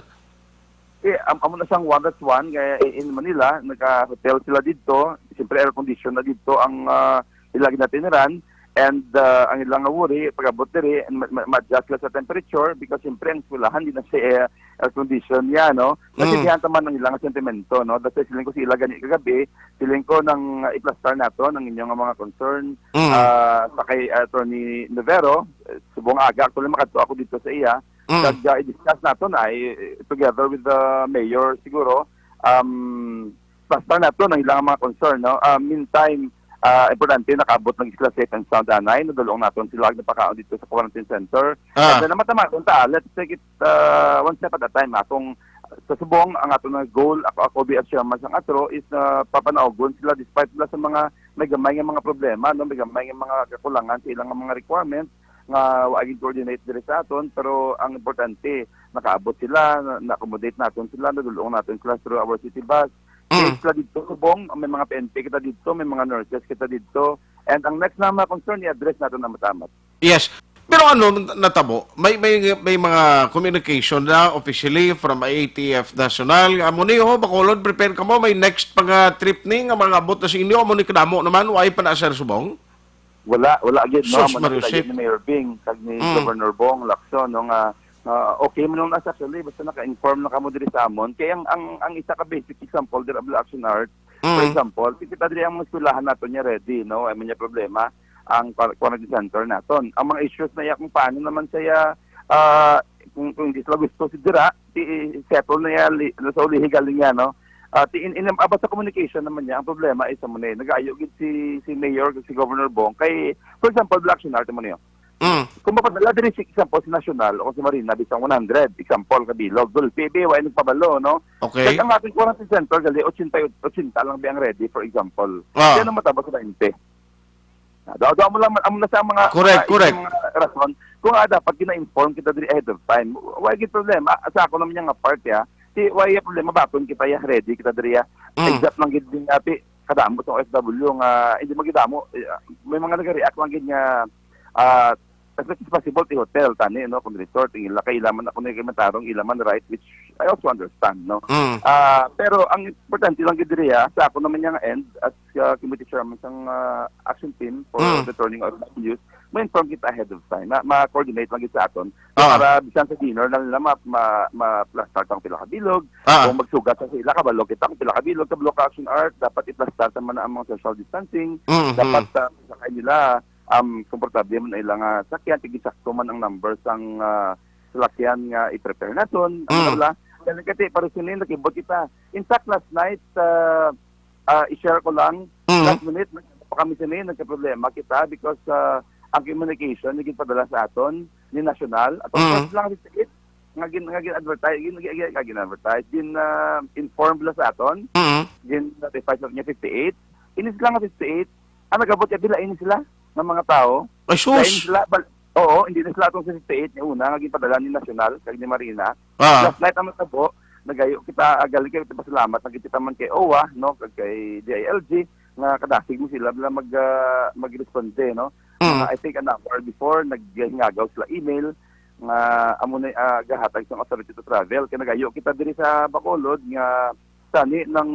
Eh, am-, amo na sang one, that's one. Kaya in, in Manila, naka-hotel sila dito. Siyempre, air condition na dito ang, ah, ilang ginatiniran. And, ah, ang ilang worry, pag-abot diri, ma-, ma-, ma-adjust sila sa temperature because siyempre ang eskwelahan di na siya air, air condition niya, no? Mm. Naintindihan ta man ang ilang sentimento, no? That's why siling ko sa ila gani kagabi, siling ko nang, ah, iplastar nato ang inyong mga concern, Mm. ah, sa kay Attorney Novero, eh, subong aga, actually, makadto ako dito sa iya. Mm. Kag, ah, i-discuss nato na, eh, together with the mayor siguro, um, plastar nato ang ilang mga concern, no? Ah, meantime, ah, importante nakaabot ng sila safe and sound anay, nadulong naton sila, nagpakaon dito sa quarantine center. Ah. And then, namatama, unta, let's take it, ah, one step at a time, ah. Kung Sa subong, ang ato nga goal, ako, ako bi as chairman sang ATRO, is na papanaugon sila despite nila sa mga may gamay nga mga problema, no, may gamay nga mga kakulangan sa ilang mga requirements nga wa gyud coordinate diri sa aton, pero ang importante, nakaabot sila, na, na-accommodate naton sila, nadul-ong naton sila through our city bus. Mm. Safe sila dito, subong, may mga P N P kita dito, may mga nurses kita dito. And ang next na mga concern, i-address naton na matamat. Yes. Pero ano natabo? May, may, may mga communication na officially from I A T F National. Amo ni, oh, Bacolod, prepare kamo. May next pa nga trip ni nga mga abot na sa inyo. Amo ni kadamo naman, why pa na, Sir Subong? Wala, wala gyud, no? Sus, Amo na Mario sila Shit. Gyud ni Mayor Bing, kag ni Mm. Governor Bong Lacson, no, nga, ah, okay man lang na sa actually, basta naka-inform na kamo diri sa amon. Kay ang, ang, ang isa ka basic example diri, Abla Action Art, for Mm. example, kita diri ang mga eskwelahan naton niya ready, no? Ay man niya problema ang kwa-, quarantine center naton. Ang mga issues na iya kung paano naman siya, ah, kung, kung hindi sila gusto si dira, si, settle na iya li-, sa ulihi galing niya, no? Ah, ti-, in, in, about sa communication naman niya, ang problema is amo ni, nagayo gid si, si Mayor, si Governor Bong, kay, for example, Black Action Art mo niyo. Mm. Kung mapadala diri si example si National o si Marina, bisang one hundred, example, kabilog, gulpi, bi, wa nagpabalo, no? Okay. Kag ang ating quarantine center, gali, ochenta, ochenta lang bi ang ready, for example. Ah. Yan ang mataba sa twenty. Ah, daw, daw mo lang, amo na sa mga, Correct, mga, correct. Mga rason. Kung nga dapat gina-inform kita diri ahead of time, wa gyud problema. Sa ako naman yung part, ya. Di, wa yung problema, bakon kita, ya, ready kita diri, ya. Mm. Exact lang gid din, ati, kadamo sa O F W nga, hindi magidamo. Eh, may mga nag-react lang gid nga, ah, as much as possible, ti hotel, tani, no, kung resort, ang ila, kailaman ako na yung matarong, ilaman right, which I also understand, no? Mm. Ah, pero ang importante lang gid diri, ah, sa ako naman yung end, as, ah, committee chairman sang, ah, action team for Mm. returning O F Ws, ma-inform kita ahead of time, ma-, ma-coordinate lang gid sa aton. Ah. Para bisan sa dinner lang nila, ma-, ma-, ma-plastar tang pila ka bilog. Ah. Kung magsugat sa ila, kabalo kita kung pila ka bilog, kabalo ka Action Art, dapat i-plastar ta man ang mga social distancing. Mm-hmm. Dapat, ah, sa kanila, um, komportable man ang ilang, ah, sakyan, tig-sakto man ang number sang, ah, salakyan nga i-prepare naton. Ang Mm. wala, dahil kasi para sinin, nakibot kita. In fact, last night, ah, ah, i-share ko lang, Mm. last minute, nag-, pa kami sinin, nagka-problema kita because, ah, ang communication, naging padala sa aton, ni National, at Mm. first lang, nga gin-, nga gin-advertise, gin-, gin-, gin-, gin-advertise, gin, ah, inform la sa aton, Mm. gin-notify sa niya fifty-eight. Inis lang nga fifty-eight, ang nagabot ya, bila inis sila, ng mga tao. Ay, sus! Lain sila, bal-, oo, hindi na sila atong fifty-eight ni una, nga ginpadala ni National, kag ni Marina. Ah. Last night, ang matabo, nagayo kita, agal kita pasalamat, nagkita man kay owa, no, kag kay D I L G, nga kadasig mo sila, bila mag, ah, magresponde, no? Mm. Mga, I think, an hour before, naghingagaw sila email, nga amo na, ah, gahatag sang authority to travel. Kay nagayo kita diri sa Bacolod nga sani nang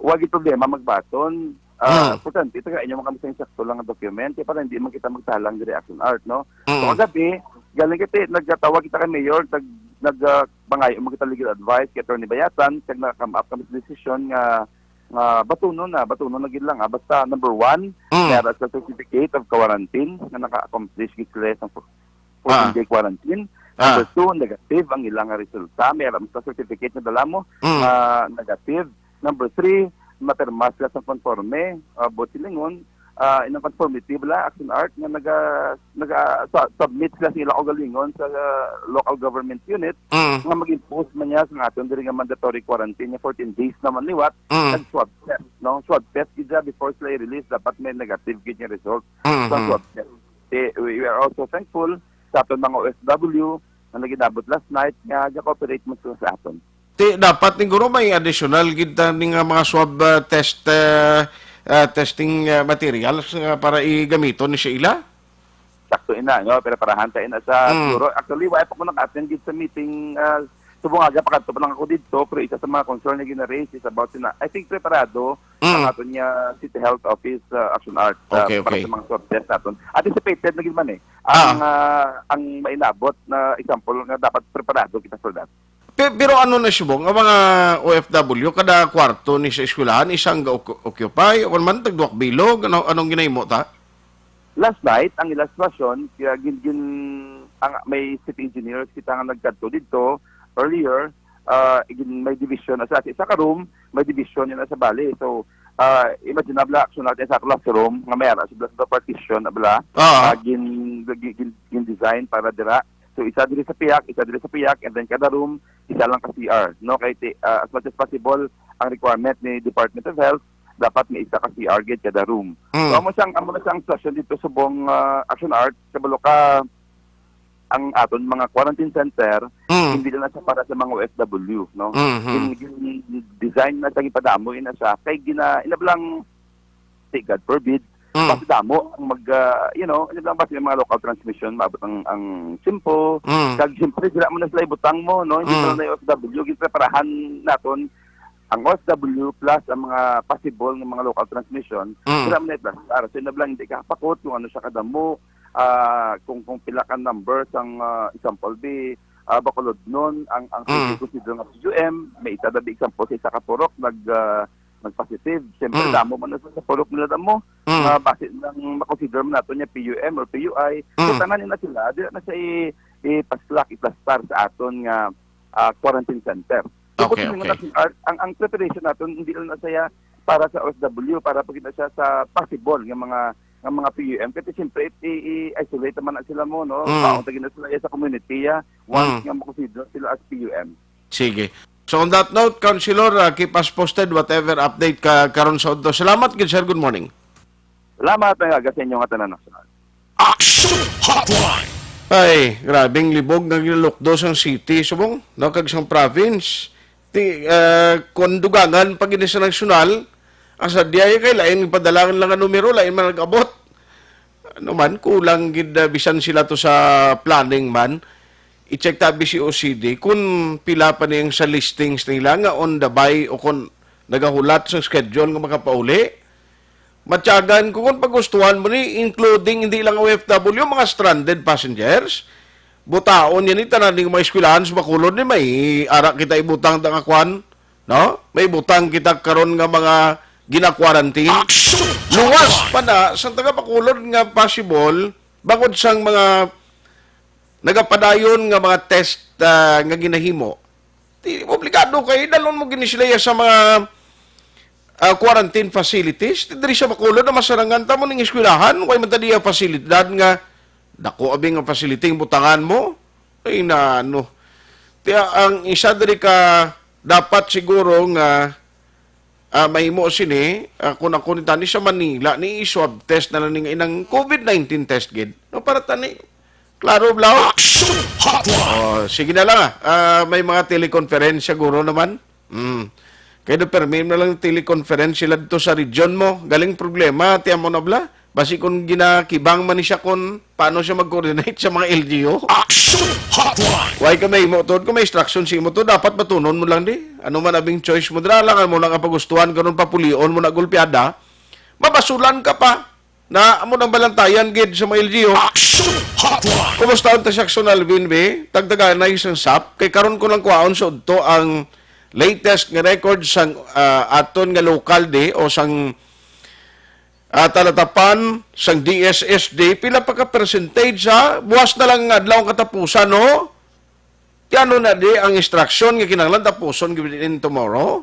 wa gid problema magbaton. Ah, Mm. importante, tagaan nyo man kami sa insakto lang nga document, kay para hindi man kita magtalang diri Action Art, no? So, Mm. kagabi, galing kita, nagkatawag kita kay Mayor, nag-, nag-, ah, pangayo mo kita legal advice kay Attorney Bayatan, kag naka-come up kami sa desisyon nga, nga batunon na, batunon na gid lang, ah. Basta, number one, Mm. may ara sa certificate of quarantine nga naka-accomplish gid sila sa fourteen Ah. day quarantine. Ah. Number two, negative ang ilang resulta. May alam sa certificate na dala mo, Mm. ah, negative. Number three, mapirma sila sa konforme, ah, buot silingon, ah, inang conformity bala, Action Art, nga naga-, naga-, sa-, submit sila sa ilang kaugalingon sa, ah, local government unit, Mm. nga mag-impose man niya sa aton diri nga mandatory quarantine nga fourteen days naman liwat, Mm. nag-swab test, no? Swab test gid siya before sila i-release, dapat may negative gid nga result sa Mm-hmm. swab test. Eh, we, we are also thankful sa aton mga O F W nga nag-inabot last night nga ga-cooperate man sila sa aton. Ti, dapat ni guro may additional gid ta ni nga mga swab, ah, test, ah, ah, testing, ah, materials, ah, para igamiton ni sa ila? Sakto ina, no? Preparahan ta ina sa Mm. siguro. Actually, wa pa ko naka-attend gid sa meeting, ah, subong aga pa kadto pa lang ako didto, pero isa sa mga concern na gina-raise is about sina, I think preparado Mm. ang aton nga City Health Office, ah, Action Art, ah, Okay, para okay. sa mga swab test naton. Anticipated na gid man eh. Ang, Ah. ah, ang mainabot na example nga dapat preparado kita for that. Pe-, pero ano na, subong, ang mga O F W, kada kwarto ni sa eskwelahan, isang ga-oc-, occupy, o man, tagduwak bilog, ano, anong ginahimo ta? Last night, ang ilang sitwasyon, kaya gin-, gin-, ang, may city engineers kita nga nagkadto didto earlier, ah, gin-, may division, sa, sa isa ka room, may division yun sa bali. So, ah, imaginable, Action Art, sa classroom, nga may ara, sa, sa partition, bala, Ah. ah, gin-, gin-, gin-, gin-design para dira. So, isa diri sa piyak, isa diri sa piyak, and then kada room, isa lang ka C R, no? Kay ti-, ah, as much as possible, ang requirement ni Department of Health, dapat may isa ka C R gid kada room. So, Mm. amo siyang, amo na siyang sitwasyon dito subong, ah, Action Art, kabalo ka, ang aton mga quarantine center, Mm. hindi lang na siya para sa mga O F W, no? Mhm. Gin-, gin-, design na siya, gipadamo na siya. Kay gina-, inablang, say, God forbid, Mm. basi damo ang mag, ah, you know, inablang basi may mga local transmission, maabot ang, ang simpo. Mm. Kag siyempre, dira mo na sila ibutang mo, no? Hindi Mm. na lang na O F W, ginpreparahan naton ang O F W plus ang mga possible nga mga local transmission, Mm. dira mo na i-plastar. So, inablang hindi ka hapakot kung ano siya kadamo, ah, kung, kung pila ka number sang, ah, example, di, ah, Bacolodnon, ang, ang Mm. pwede consider nga P U M, may isa dabi example sa isa ka purok, nag, ah, nag-positive. Siyempre, Mm. damo man na sa purok nila damo. Mm. Ah, base lang makonsider man nato niya P U M or P U I. So, Mm. tanan nila sila, di na siya i-, i-paslak, i-plastar sa aton nga, ah, quarantine center. So, Okay, kung okay. Natin, Art, ang, ang preparation naton, hindi lang na siya para sa O F W, para pag na siya sa possible nga mga, nga mga P U M. Kasi siyempre, i-, i-, i-isolate naman na sila mo, no? Mm. Maunta gid na sila sa community, ah, once Mm. nga makonsider sila as P U M. Sige. So, on that note, Councilor, ah, keep us posted, whatever update ka karon sa udto. Salamat gid, sir. Good morning. Salamat nga sa inyo nga tanan. Action Hotline. Ay, grabing libog nga ginalukdo sang city, subong, no, kag sang province. Ti, ah, kung dugangan pa gid sa nasyonal, ang sa diay kay lain, padala lang ang numero, lain man nag-abot. Ano man, kulang gid, ah, bisan sila to sa planning man. I-check ta B C O C D kung pila pa ni ang sa listings nila nga on the by o kung nagahulat sa schedule nga makapauli. Matyagan ko kung pagustuhan mo ni, including hindi lang O F W, mga stranded passengers. Butaon yan ni tanan ning mga eskwelahan sa Bacolod ni may ara kita ibutang ta nga kwan, no? May butang kita karon nga mga gina-quarantine. Action! Luwas pa na sa taga Bacolod nga possible, bangod sang mga nagapadayon nga mga test, ah, nga ginahimo. Di, obligado kay dalon mo gini sila sa mga, ah, quarantine facilities. Di diri sa Bacolod na masarangan ta mo ning eskwelahan, way man ta diya fasilidad nga dako abi nga facility ang butangan mo. Ay na, ano. Tiya, ang isa diri ka dapat siguro nga, ah, mahimo sini, ah, kung ako ni tani sa Manila, ni swab test na lang ni nga inang COVID nineteen test gid. No, para tani, klaro, Blau? Action Hotline! Oh, sige na lang, ah. Ah, may mga teleconference siguro naman. Mm. Kaya do permi na lang teleconference sila dito sa region mo. Galing problema, tiyan mo na, Bla. Basi kung ginakibang man ni siya kung paano siya mag-coordinate sa mga L G U. Action Hotline! Why ka may imo, Tod? Kung may instruction si imo, Tod, dapat batunon mo lang di. Ano man abing choice mo, dira lang mo lang ang pagustuhan, karon papulion mo na gulpiada. Mabasulan ka pa. Na, amo nang balantayan gid sa mga L G U. Action Hotline! Kumusta ang Tasyak Son Alvin, be? Tagtaganay sang sap. Kay karon ko lang kuhaon sa udto ang latest nga record sang, ah, aton nga lokal di o sang, ah, talatapan sang D S S D. Pila pa ka percentage sa buwas na lang nga adlaw ang katapusan, no? Ti ano na di ang instruction nga kinahanglan tapuson gid in tomorrow?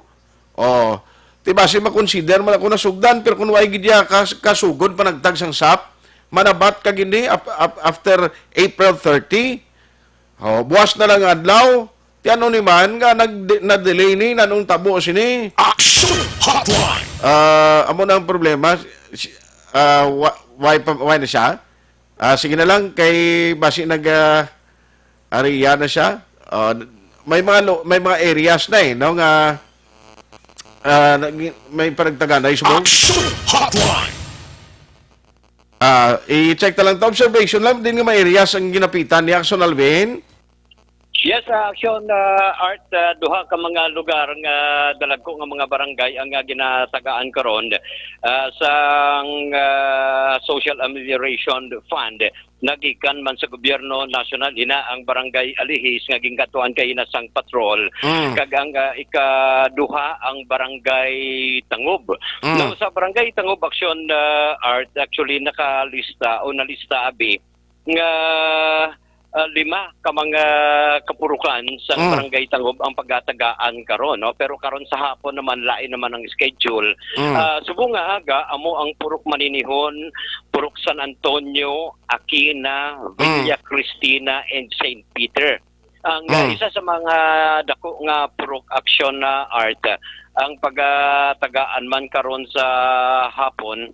Oh, ti basi makonsider man ako nasugdan, pero kung way gid ya kas-, kasugod panagtag sang sap, manabat ka gid ni ap-, ap-, after April thirty. Oh, buwas na lang nga adlaw. Ti ano ni man nga nag-, na-delay ni, nanong tabo sini? Action Hotline! Ah, amo na ang problema. Si-, ah, wa-, why pa, why na siya? Ah, sige na lang kay basi nag, ah, area na siya. Ah, may mga lo-, may mga areas na eh, no, nga, ah, nag-, may panagtaganay subong. Action Hotline! Ah, i-check ta lang ta. Observation lang din nga may areas ang ginapitan ni Action Alvin. Yes, ah, Action, ah, Art, ah, duha ka mga lugar nga dalagko nga mga barangay ang, ah, ginatagaan karon, ah, sang, ah, Social Amelioration Fund. Nagikan man sa gobyerno nasyonal, ina ang barangay Alihis nga ginkadtuan kay ina sang patrol. Mm. Kag ang, ah, ikaduha ang barangay Tangob. Mm. No, sa barangay Tangob, Action, ah, Art, actually nakalista o nalista abi nga, ah, lima ka mga kapurukan sa Mm. Barangay Tangob ang pagatagaan karon, no? Pero karon sa hapon naman, lain naman ang schedule. Mm. Ah, subong nga aga, amo ang Purok Maninihon, Purok San Antonio, Aquina, Mm. Villa Cristina, and Saint Peter. Ang, ah, Mm. isa sa mga dako nga purok, Aksyon, ah, Art, ang pagatagaan man karon sa hapon,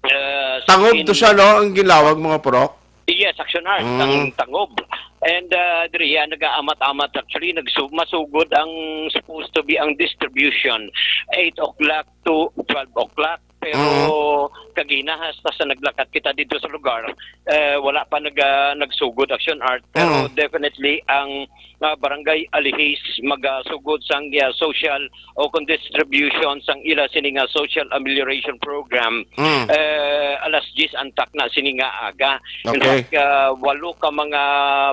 ah, Tangob to sin- siya, no? Ang ginlawag, mga purok? Yes, Aksyon Art, Mm. ang tangob. And, ah, diri, ah, nag-aamat-amat, actually, nagsu-, masugod ang supposed to be ang distribution, eight o'clock to twelve o'clock. Pero Mm. kagina, hasta sa naglakat kita dito sa lugar, eh, wala pa nag-, ah, nagsugod, Aksyon Art. Pero Mm. definitely, ang, ah, Barangay Alihis magasugod sang, ah, social o kung distribution sang ila sini nga social amelioration program, Mm. eh, alas diyes ang takna sini nga aga. In Okay. fact, ah, walo ka mga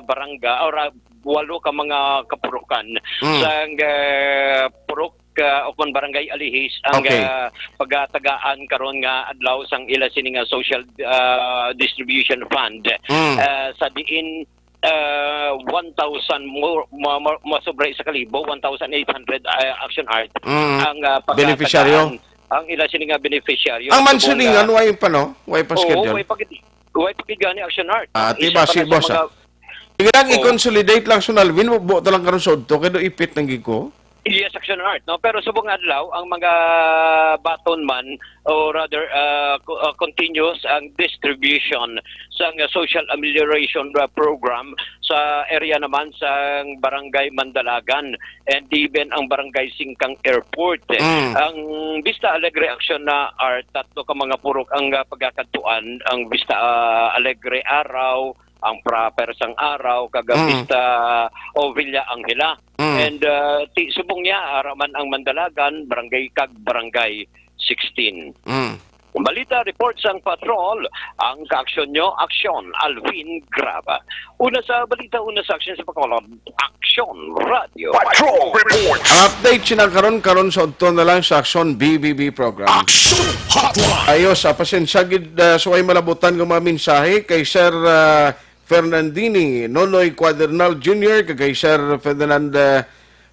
barangay, or, ah, walo ka mga kapurukan Mm. sang, ah, purok, ah, o kon Barangay Alihis ang, Okay. ah, pagatagaan karon nga adlaw sang ila sini nga social, ah, distribution fund. Mm. Ah, sa diin, ah, one thousand mo-, ma-, ma-, masobra sa kalibo, one thousand eight hundred, ah, Action Art Mm. ang, ah, Beneficiaryo? pagkatagaan. Ang ila sini nga beneficiaryo. Ang Subong Mansilingan, nga way pa, no? Way pa Oo, schedule? way pa gid, way pa gid gani, Action Art. Ah, Isa tiba pa si na sa boss, mga ah. Sige lang, Oo. i-consolidate lang, Son Alvin, buo ta lang karon sa udto, kay do ipit nang gid ko. Yes, Action Art, no? Pero subong adlaw, ang mga baton man, or rather, ah, co-, ah, continuous ang distribution sa nga social amelioration, ah, program sa area naman sa Barangay Mandalagan and even ang Barangay Singkang Airport. Mm. Ang Vista Alegre, Action Art, tatlo ka mga purok ang, ah, pagkakadtuan, ang Vista, ah, Alegre Araw, ang Proper sang Araw, kag ang Mm. Vista o Villa Angela. Mm. And, ah, ti-, subong niya, ara man ang Mandalagan, barangay kag barangay sixteen. Mm. Balita report sang patrol, ang kaaksyon nyo, aksyon, Alvin Graba. Una sa balita, una sa aksyon sa Bacolod, Aksyon Radio. Patrol report. Ang update sina karon, karon sa udto na lang sa Aksyon B B B program. Aksyon Hotline. Ayos, ah, pasensya gid, ah, sa way malabutan nga mga mensahe kay Sir, ah, Fernandini Nonoy Cuadernal Junior, kag kay Sir Ferdinand, ah,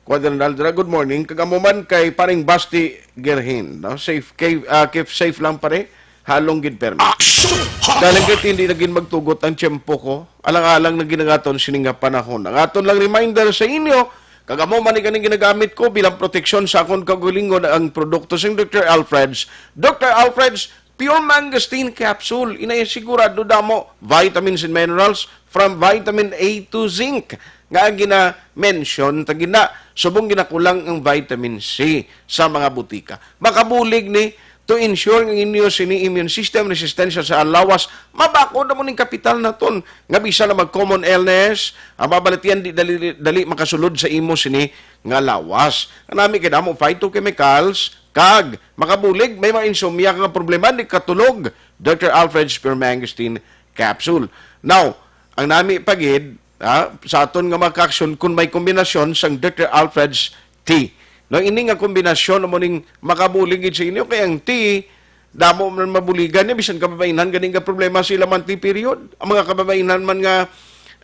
Cuadernal dira. Good morning. Kag amo man kay Paring Basti Gerhin, no? Safe, kay, ah, keep safe lang, pare. Halong gid permi. Aksyon! Dalan kay hindi na gid magtugot ang tiyempo ko. Alang-alang na gid ang aton sini nga panahon. Ang aton lang reminder sa inyo, kag amo man ni kaning ginagamit ko bilang proteksyon sa akon kaugalingon, ang produkto sing Doktor Alfred's. Doktor Alfred's Pure Mangosteen Capsule. Inay sigurado damo vitamins and minerals from vitamin A to zinc nga gina-mention ta gina, subong ginakulang ang vitamin C sa mga butika. Makabulig ni to ensure nga inyo sini immune system resistensya sa lawas. Mabakod na mo ning kapital naton nga bisan na mag common illness, ang mabalatian di dali, dali makasulod sa imo sini nga lawas. Ang nami kay damo phytochemicals, kag makabulig, may mga insomnia nga problema, di katulog, Doktor Alfred's Pure Mangosteen Capsule. Now, ang nami pa gid, ha, sa aton nga mga kaaksyon, kung may kombinasyon sang Doktor Alfred's tea. No, ini nga kombinasyon amo ning makabulig gid sa inyo, kay ang tea, damo man mabuligan niya, bisan kababainhan gani nga problema sa ila monthly period. Ang mga kababainhan man nga,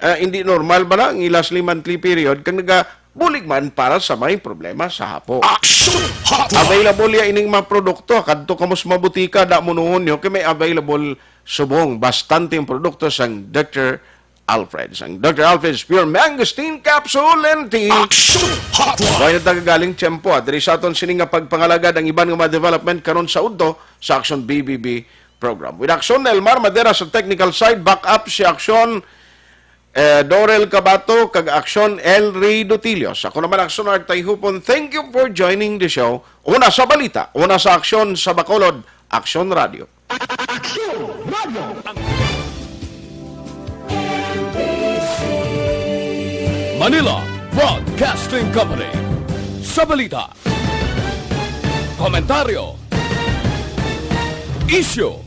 ah, hindi normal ba na ang ila sila monthly period, kag nagabulig man para sa may problema sa hapo. Action Hotline. Available ya ining mga produkto. Kadto kamo sa mga butika, da mo nuhon nyo, kay may available subong. Bastante ang produkto sang Doktor Alfred's. Ang Doktor Alfred's Pure Mangosteen Capsule and Tea. Action Hotline. Way na tagagaling tiyempo, ah. Diri sa aton sini nga pagpangalagad ang iban nga mga development karon sa udto sa Action B B B program. With Action Elmar Madera sa technical side, back up si Action, eh, Dorel Cabato, kag Action El Rey Dutilios. Ako naman, Action Art Tayhupon. Thank you for joining the show. Una sa balita, una sa aksyon sa Bacolod, Action Radio. Aksyon Radio. Manila Broadcasting Company. Sa balita, komentaryo, isyu,